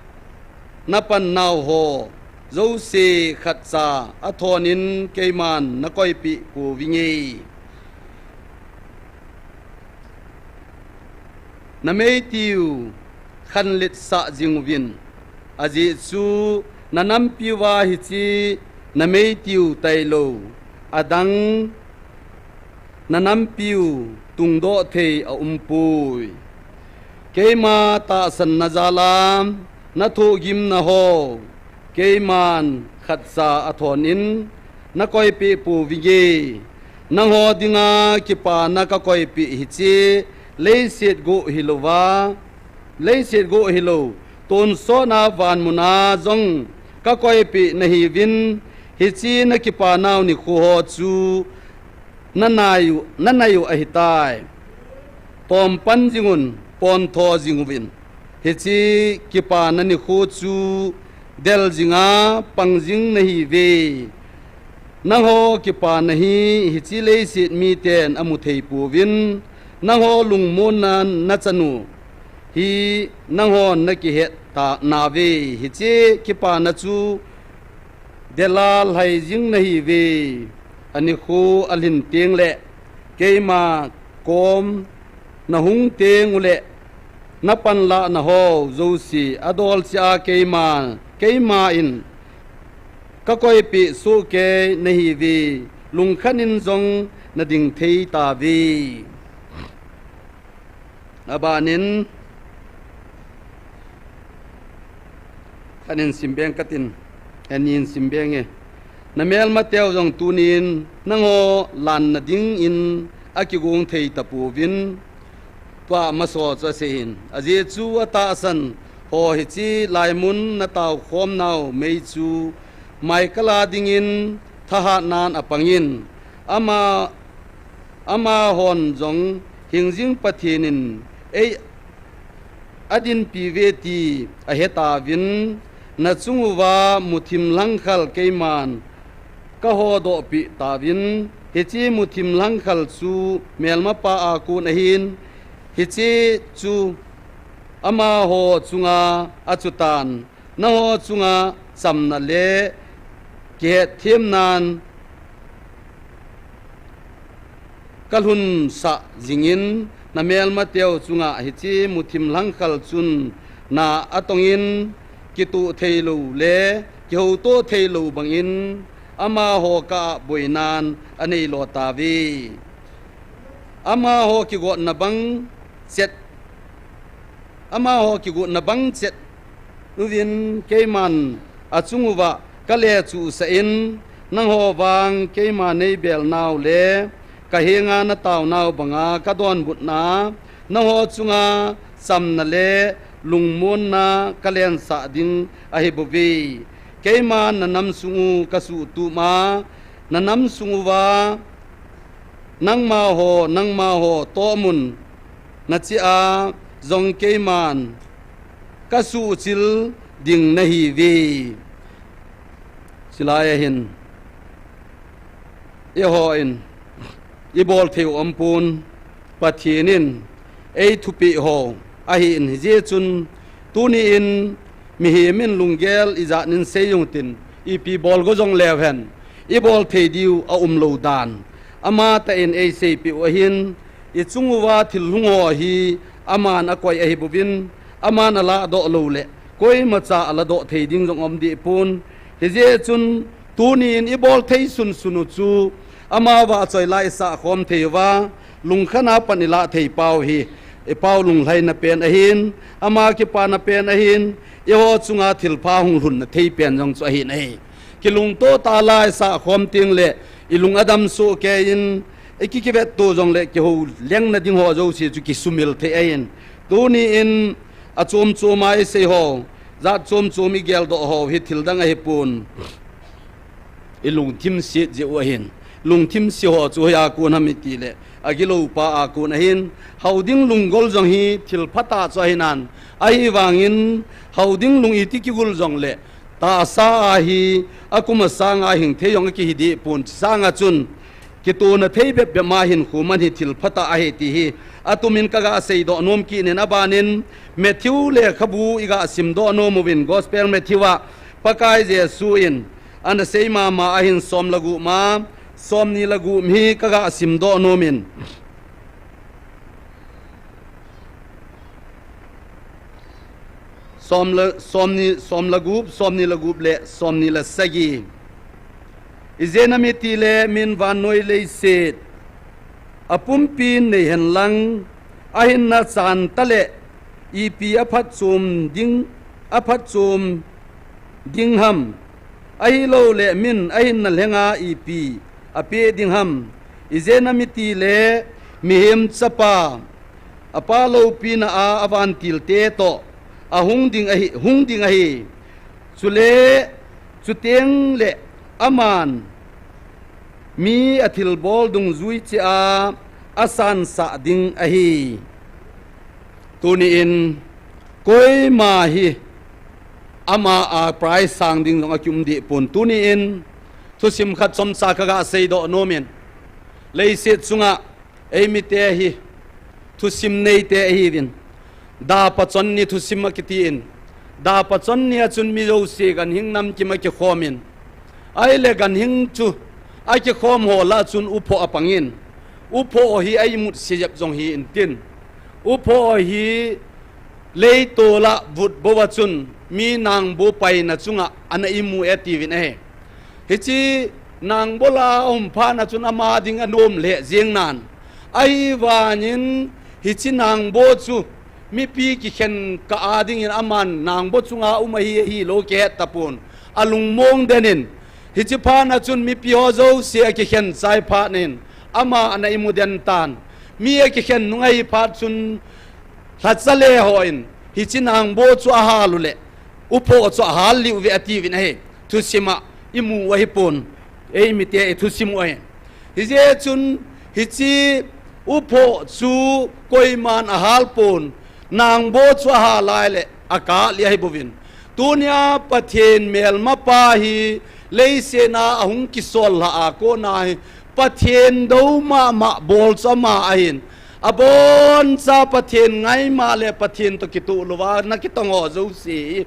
napannau ho jouse khatcha athonin keiman nakoipeh pouvinge. Nameitiu khanletsah jing uvin, ajeh chu nanampiuva hiche nameitiu tailou adang nanampiu tungdoh thei aumpoi. Keima tahsanna jal a nathohgimna ho keiman khatcha athonin nakoipeh pouvinge. Nangho dinga kipana kakoipeh hiche leiset goh hilouva, leiset goh hilou, tonsotna vanmuna jong kakoipeh nahiuvin, hiche nakipanau nikho ho chu nanaiu, nanaiu ahitai. Tompan jingun, pontho jinguvin, hiche kipana nikho chu del jinga pang jing nahiuve. Nangho kipana hi hiche leiset miten amu thei pouvin, nangho lungmonna nachanu hi nanghon nakihet ta nauve. Hiche kipana chu dela lhai jing nahiuve. Anikho alhin tengle keima kom nahung tengule napanlahna ho jouse adolcheh a keima, keiman kakoipeh sohkei nahiuve. Lungkhat in jong nading thei tauve. Abanin, khat in simbeng katin, ani in simbenge. Namelmateu jong tunin nangho lanna dingin akigong thei tapouvin, tua maso chu aseiyin. Ajeh chu atahsan ho hiche laimun nataokhomnau mei chu maikal a dingin thahatnan apangin, ama, amahon jong hingjing Pathen in ei adinpiuve ti ahetauvin, nachung uva muthim lhangkhal keiman kahodohpeh tauvin, hiche muthim lhangkhal chu melmapa a kon ahin, hiche chu amaho chunga achutan, nangho chunga chamna le kihetthemnan kalhunsah jingin, namelmateu chunga hiche muthim lhangkhal chun na atongin, kituh theilou le kihouto theilou bangin amaho kah a boinan aneilo tauve. Amaho kigotna bang chet Amaho kigotna bang chet uvin keiman achung uva kale chuhsah in, nangho vang keima neibel nau le kahenga natao nau banga kadonbutna, nangho chunga chamna le lungmonna kalensah ding ahi bouve. Keiman nanam sung u kasuhtup a, nanam sung uva nangma ho, nangma ho tohmun nachia jong keiman kasuhchil ding nahiuve. Chulai ahin, eihon ibol thei u aumpon, Pathen in eithupeh ho ahin, hijeh chun tuni in mihem in lunggel ijat in sei jong tin, ipi bol go jong leu hen, ibol thei diu aumlou dan amatah in eiseipeh u ahin, ichung uva thil hung ho hi aman akoi ahi bouvin, aman aladoh lou le koimacha aladoh thei ding jong aum deh pon. Hijeh chun tuni in ibol thei sunsun u chu, ama vahchoi la isah khom thei uva, lungkhat a pan ilah thei pau hi, ipau lunglhaina pen ahin, ama kipana pen ahin, eiho chunga thilpha hung lhunna thei pen jong chu ahin ahi. Kilungto tah a la isah khom teng le, ilung adam soh kei in, iki kivetto jong le, kihou lengna ding ho jouse chu kisumil thei ahin. Tuni in, achom chom a isei ho, jat chom chom igeldoh ho hi thil dang ahi pon. Ilungthim set jeh u ahin. Lungthim se ho chu hoiya kon ham iti le, agilou pa a kon ahin. Hao ding lunggol jong hi thil phatah chu ahi nan. Ahivangin, hao ding lung iti kigol jong le, tahsa a hi, akum asang a hing thei jong akihi deh pon, chusanga chun kitona thei bep bep ma hinkho man hi thil phatah ahi ti hi atumin kaga seidoh nom kit in, abanin Matthew lekhabu iga simdoh nom uvin, Gospel Matthew a Pakai Jesu in ana sei mama ahin, som le gup ma, somni le gup hi kaga simdoh nom in. Som le, somni, som le gup, somni le gup le somni le sagi. Ijeh inem itile min vannoi leiset apumpi in nei hen lang, ahinna chan tah le ipi aphatchom ding, aphatchom ding ham? Ahilou le min ahinna lhenga ipi apeh ding ham? Ijeh inem itile Mihem Chapa apa loupina a avantilte toh ahung ding ahi, hung ding ahi. Chule chuteng le aman mi athilbol dungjui cheh a asansah ding ahi. Tuni in koima hi ama a prize sang ding jong akium deh pon. Tuni in thusim khat chomcha kaga seidoh nom in, leiset chunga eimite hi thusim neite ahiuvin. Dapa chonni thusim akiti in, dapa chonni a chun mi jouse ganhing namkim akikhom in, ahile ganhing chu akikhom ho lah a chun uphoh apang in, uphoh hi a imut se jep jong hi intin, uphoh hi leitol a vut bou a chun mi nangboh paina chunga ana imu e tiuvin ahi. Hiche nangboh lah a aum phat na chun ama ding anom lheh jeng nan, ahivangin hiche nangboh chu mipi kikhen kah a dingin aman nangboh chunga um ahi, ahilou kihet tapon, alungmong den in, hiche phat na chun mipi ho jouse akikhen chai phat in ama ana imu den tan. Mi akikhen nung ahi phat chun lhacha le hon hiche nangboh chu ahal u le uphoh chu ahal lih uve atiuvin ahi. Thusim a imu u ahipon, eimite ithusim u ahi. Hijeh chun hiche uphoh chu koiman ahal pon, nangboh chu ahal lai le akah lih ahi bouvin. Tunia Pathen melmapa hi leiset a ahung kisol lhah a kona hi Pathen dou mama bol chu ama ahin. Aboncha Pathen ngaima le Pathen toh kitoh louva ana kitong ho jouse hi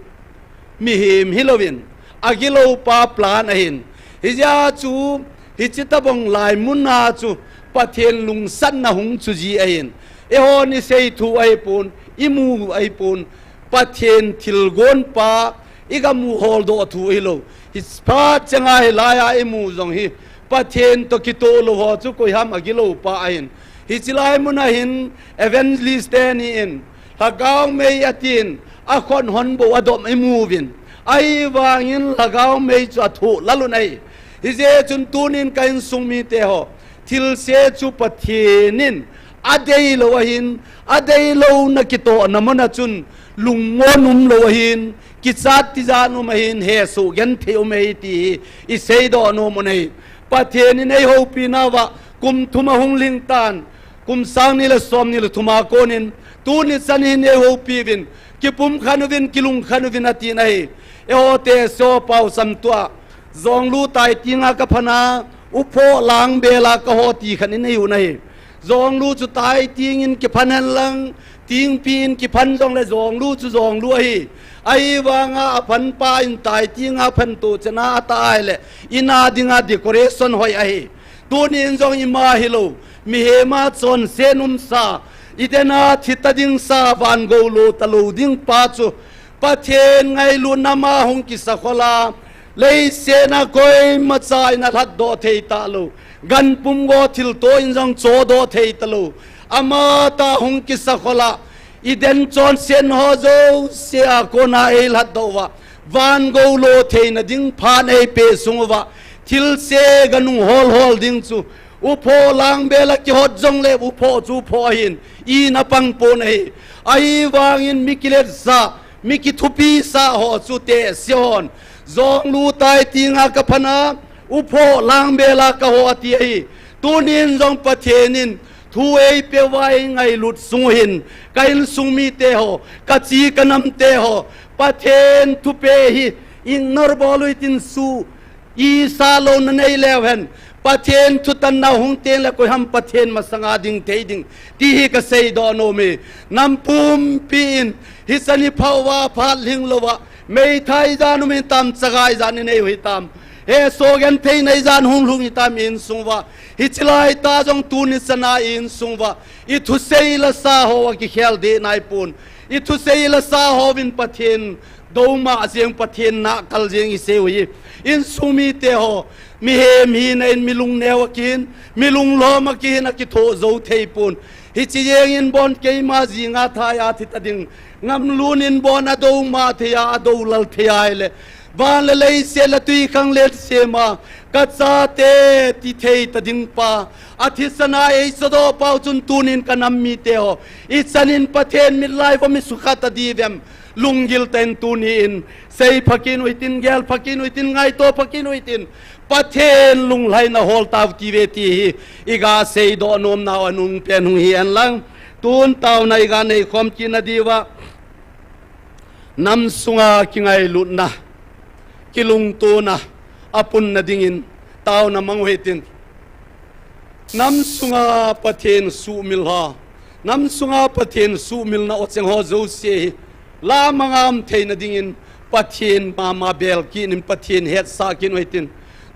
mihem hilouvin, agiloupa plan ahin. Hijeh a chu, hiche tabang lai mun a chu Pathen lungsatna hung chu ji ahin. Eihon isei thu ahipon, imu ahipon, Pathen thilgon pa igamu holdoh thu ahilou. Hi phat chenga hilai a imu jong hi Pathen toh kitoh lou ho chu koiham, agiloupa ahin. Hiche lai mun a hin evangelist teni in Lhagao mei atin, akhut hon bou adom imuvin. Ahivangin Lhagao mei chu athoh lal un ahi. Hijeh chun tunin ka insung mite ho, thilse chu Pathen in adeilou ahin, adeilouna kitohna muna chun lungmon umlou ahin, kichat tijat um ahin, hesoh genthei um ahi ti hi iseidoh nom u ahi. Pathen in eihoupina uva kum thum ahung lhing tan, kum sang ni le som ni le thum a konin, tuni chan hin eihoupi uvin, kipumkhen uvin, kilungkhen uvin atin ahi. Eiho te so pau sam tua, Jonglu tai tinga kaphan a, uphoh lang bela kaho ti khat in eiu ahi. Jonglu chu tai tingin kiphan henlang, tingpi in kiphan jongle Jonglu chu Jonglu ahi. Ahivanga aphanpa in tai tinga phanto chena atah ahile, ina dinga decoration hoi ahi. Tunin jong ima hilou, mihem a chonset umsa, Eden a thita dingsa, van gou lo talou ding pa chu, Pathen ngailutna ma hung kisakhol a, leiset a koimacha in alhatdoh thei talou, ganpum go thilto in jong chodoh thei talou, amatah hung kisakhol a, Eden chonset ho jouse a kona eilhatdoh uva, van gou lo theina ding phat eipeh sung uva, thilse ganung holhol ding chu, uphoh lang bela kihot jongle uphoh chu uphoh ahin, ina pang pon ahi. Ahivangin mi kiletsah, mi kithupisa ho chu tehse hon, Jonglu tai tinga kaphan a, uphoh lang bela kaho ati ahi. Tunin jong Pathen in thu eipeh uva eingailut sung u hin, ka insung mite ho, kachi kanamte ho, Pathen thupeh hi ignore bol u hitin, suhsah louna neileu hen. Pathen thutanna hung tengle koiham Pathen masanga ding thei ding, ti hi kaseidoh nom e. Nam pumpi in, hichan hi phat uva phat lhing louva, meithai ijat um hitam, chaga ijat inei u hitam, hesoh gentheina ijat hung lhung hitam insung uva, hiche laitah jong tuni chana insung uva, ithusei lasa ho akikhel deh naipon, ithusei lasa hovin Pathen douma jeng, Pathen nahkal jeng isei u hi. Insung mite ho, mihem hina in mi lungneo akihin, mi lunglhom akihin, akithoh jou theipon. Hiche jengin bon keima jinga thai a thita ding, ngamlun in bon adouma thei a, adoulal thei ahile, van le leiset le twikhanglen sema, kachate ti thei ta ding pa, athisan a eisodoh pau chun tunin kanam mite ho, ichan in Pathen mitlai vo mi sukha ta diuvem? Lunggil tah in tuni in, seipha kit u hitin, gelpha kit u hitin, ngaitopha kit u hitin, Pathen lunglhaina hol tau tive ti hi iga seidoh nomnau anungpen hung hihen lang. Tun taona iga neikhom kitna diuva, nam sunga kingailutna, kilungtona apunna dingin taona mang u hitin. Nam sunga Pathen suhmil ho, nam sunga Pathen suhmilna ocheng ho jouse hi lamanga um theina dingin Pathen mama bel kit in, Pathen hetsah kit u hitin.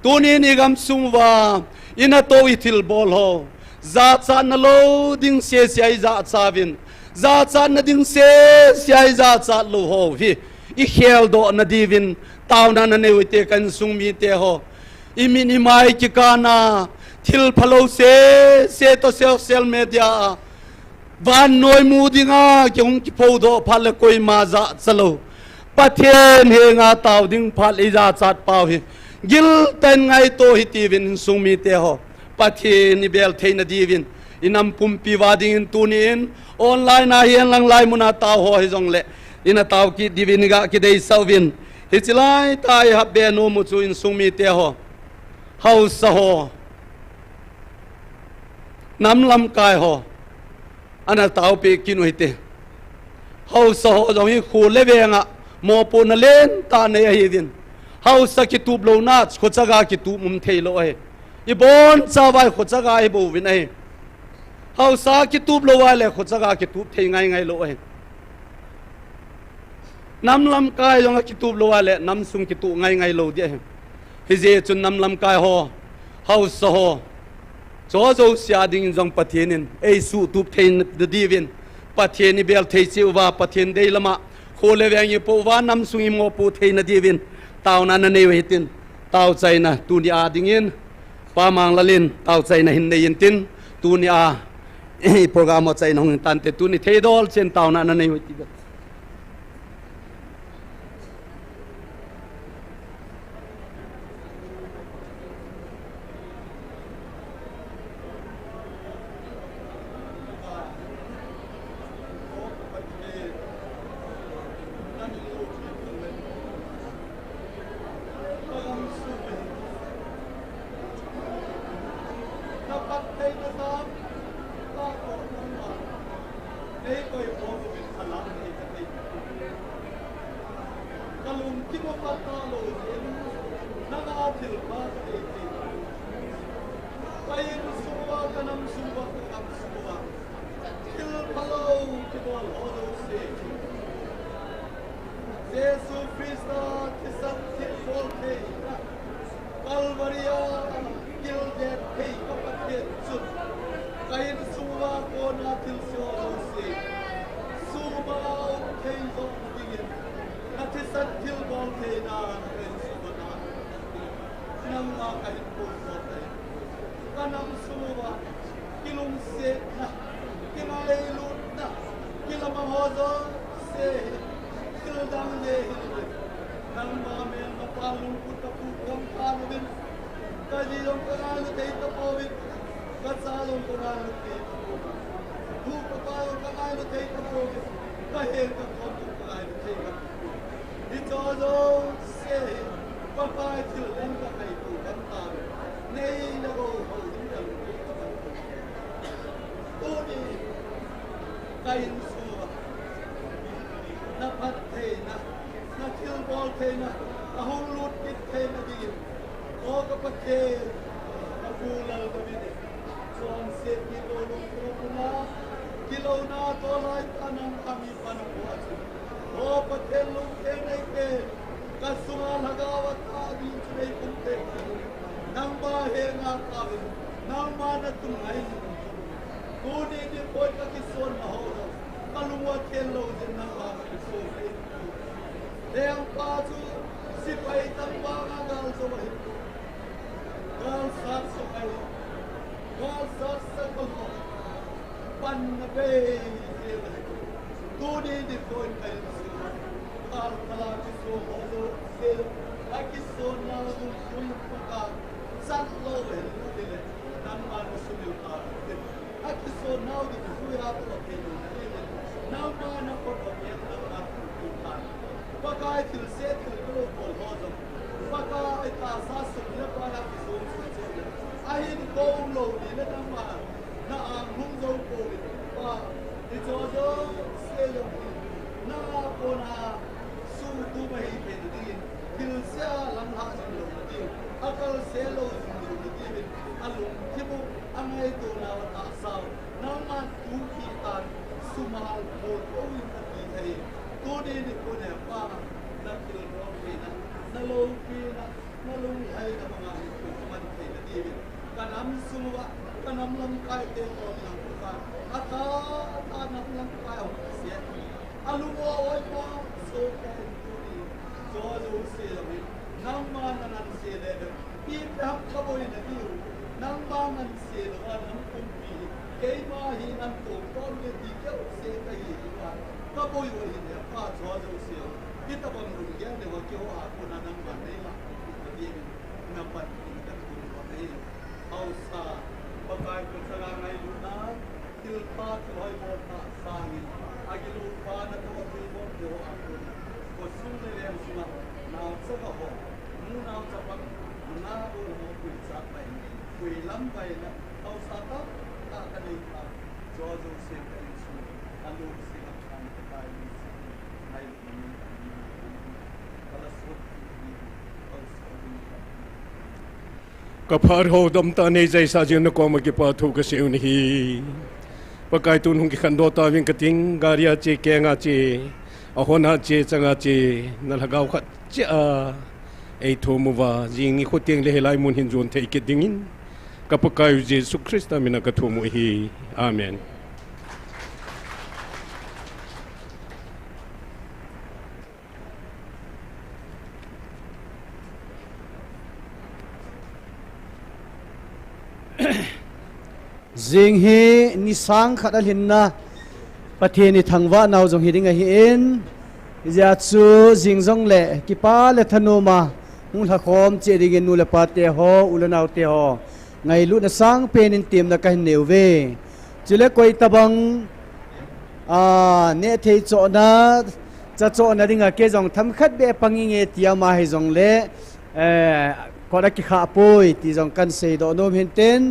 Tunin igamsung uva inatoh ithilbol ho, jachatna lou ding sese a ijachat uvin, jachatna ding sese a ijachat lou ho hi ikheldohna diuvin taona nanei u hite, ka insung mite ho. Imit imai kikana, thil phalou sese toh social media a vannoi mu dinga kihung kiphoudoh phat le koima jachat lou, Pathen henga tao ding phat le ijachat pau hi giltah in ngaito hitiuvin, insung mite ho. Pathen ibel theina diuvin, inam pumpi uva dingin tunin online a hihen lang laimun a tao ho hijongle, ina tao kit diuvin iga kideisah uvin. Hiche laitah a ihapbe nom u chu, insung mite ho, haosa ho, nam lamkai ho, ana taopeh kit u hite. Haosa ho jong hi kho le venga mopohna lentah nei ahiuvin, haosa kitup louna khochaga kitup um theilou ahi. Ibonchauva khochaga ibouvin ahi. Haosa kitup lou ahile khochaga kitup thei ngaingai lou ahi. Nam lamkai jong akitup lou ahile namsung kitup ngaingai lou ding ahi. Hijeh chun nam lamkai ho, haosa ho, cho jouse a dingin jong Pathen in eisuhtup theina diuvin, Pathen ibel thei cheh uva, Pathen deilama kho le veng ipoh uva, namsung imopoh theina diuvin taona nanei u hitin, taochaina tuni a dingin Pa Manglal in taochaina hin nei intin, tuni a i program ho chai nahung tante tuni theidol chen taona nanei hoi ti. Ka lungthim a phat talou jeh in, nanga thil pha ka nei thei. Ka insung uva, ka namsung uva, ka gamsung uva thil phalou kibol ho jouse, Jesu Christa thisan thilbol theina Calvary a kildet thei ka Pathen chun, ka insung uva kona thilse ho jouse sum a um thei jong dingin, na thisan thilbol theina ka insung uva na, nangma ka hin pui jong tai. Ka namsung uva kilungsetna, kingailutna, kilamang ho jouse hi thil dang le hin le, nangma melma tah lungput ka put gam tauvin, ka ji jong ka ngailu thei tapouvin, ka cha jong ka ngailu thei tapouvin, nu ka pa jong ka ngailu thei tapouvin, ka heng ka khom jong ka ngailu thei tapouvin. Hiche jouse hi Pakai thil dang ka ngaitu gam tauvin, nei le gou houlim ka lungput ka put. Tuni ka insung uva na phattheina, na thilbol theina ahung lut kit theina dingin, O ka Pathen, ka Pu Lalgam in chonset ni tolung tolung a, kilouna tolai tah nangma mipa napu a chun, O Pathen, lungthim nei pen, ka sunga lhagao a tah ding chu nei pum tei. Nangma henga tauvin, nangma na tum ngai in. Tuni nikho in ka kisonna ho jong ka lung uva theng lou jeh in nangma ka kisonna in. Lengpa chu sepai tangvang a gal jou ahi. Gal sat sepai, gal sat sepai ho panna bei jeng ahi. Tuni nikho in ka insung uva gal kala kiso ho jouse, a kisonna lungthim Pakai, chan lou hen lou ding le, nangma na sumil tauvin. A kisonnau ding jui a toh thei lou na ding le, nangma na kot a pen, nangma thu tan. Pakai thilse thil kalou bol ho jong, Pakai tahsa sum le pai a kisom sum sum le, ahin kou lou ding le nangma na ang hung jou pouvin, Pa, hiche jouse jong hi na kona suhtup ahi thei dingin, thilse a lamlhah jing louna diu, akalse lou jing louna diuvin, alungthim u, angaito nau, atahsa u, nangman tupi tan, sumal bol tou in ati ahi. Tuni nikho in Pa, na thilbol theina, na loupina, na lunglhaina banga hinkho kaman theina diuvin, ka nam sung uva, ka nam lamkai te toh nang uva, atha, atha nam lamkai hung kisih, alung u a oi pa, sohkei in tuni, hiche jouse jong in, nangman na nganse le, ipi ham kaboina diu, nangma nganse louva, nang pumpi, keima hi nang tong tong le ti keu se kahi uva, kaboi u ahi le, Pa, hiche jouse jong, hitobang lunggel le ho keiho a kona nangman neilah na diuvin, na panpina kathum u ahi. Haosa, Pakai pachanga ngailutna, thilpha thilhoi bolna sangin, agilou pa natoh a thilbol teho a kona, khosung le veng sunga, naochaga ho, nunao chapang, nabol ho puichat pai, puilam pai na, haosa tamtah kanei phat, hiche jouse ka insung, alungset a khan Pakai lungset, ngailutna min, kalasot, haosa, Ka phat ho domtah nei jaisah jing na koma kipathu kasei u ahi. Pakai tun hung kikhandoh tauvin kating, gari a che, keng a che, ahon a che, chang a che, na lhagao khat cheh a eithum uva, jing nikho teng le hilai mun hin jon thei kit dingin, ka Pakai u Jesu Christa mina kathum u ahi. Amen. Jing hi ni sang khat a lhinna Pathen i thangvah nau jong hi ding ahi in, hijeh chun jing jongle kipa le thanom a hung lhakhom cheh dingin nu le pa te ho, u le nau te ho, ngailutna sangpen in temna kahin nei uve. Chule koi tabang, a, neh thei chohna, cha chohna dinga kei jong themkhat beh pang inge tia ama hi jongle, eh, kot a kikhah poi ti jong kan seidoh nom hin tin.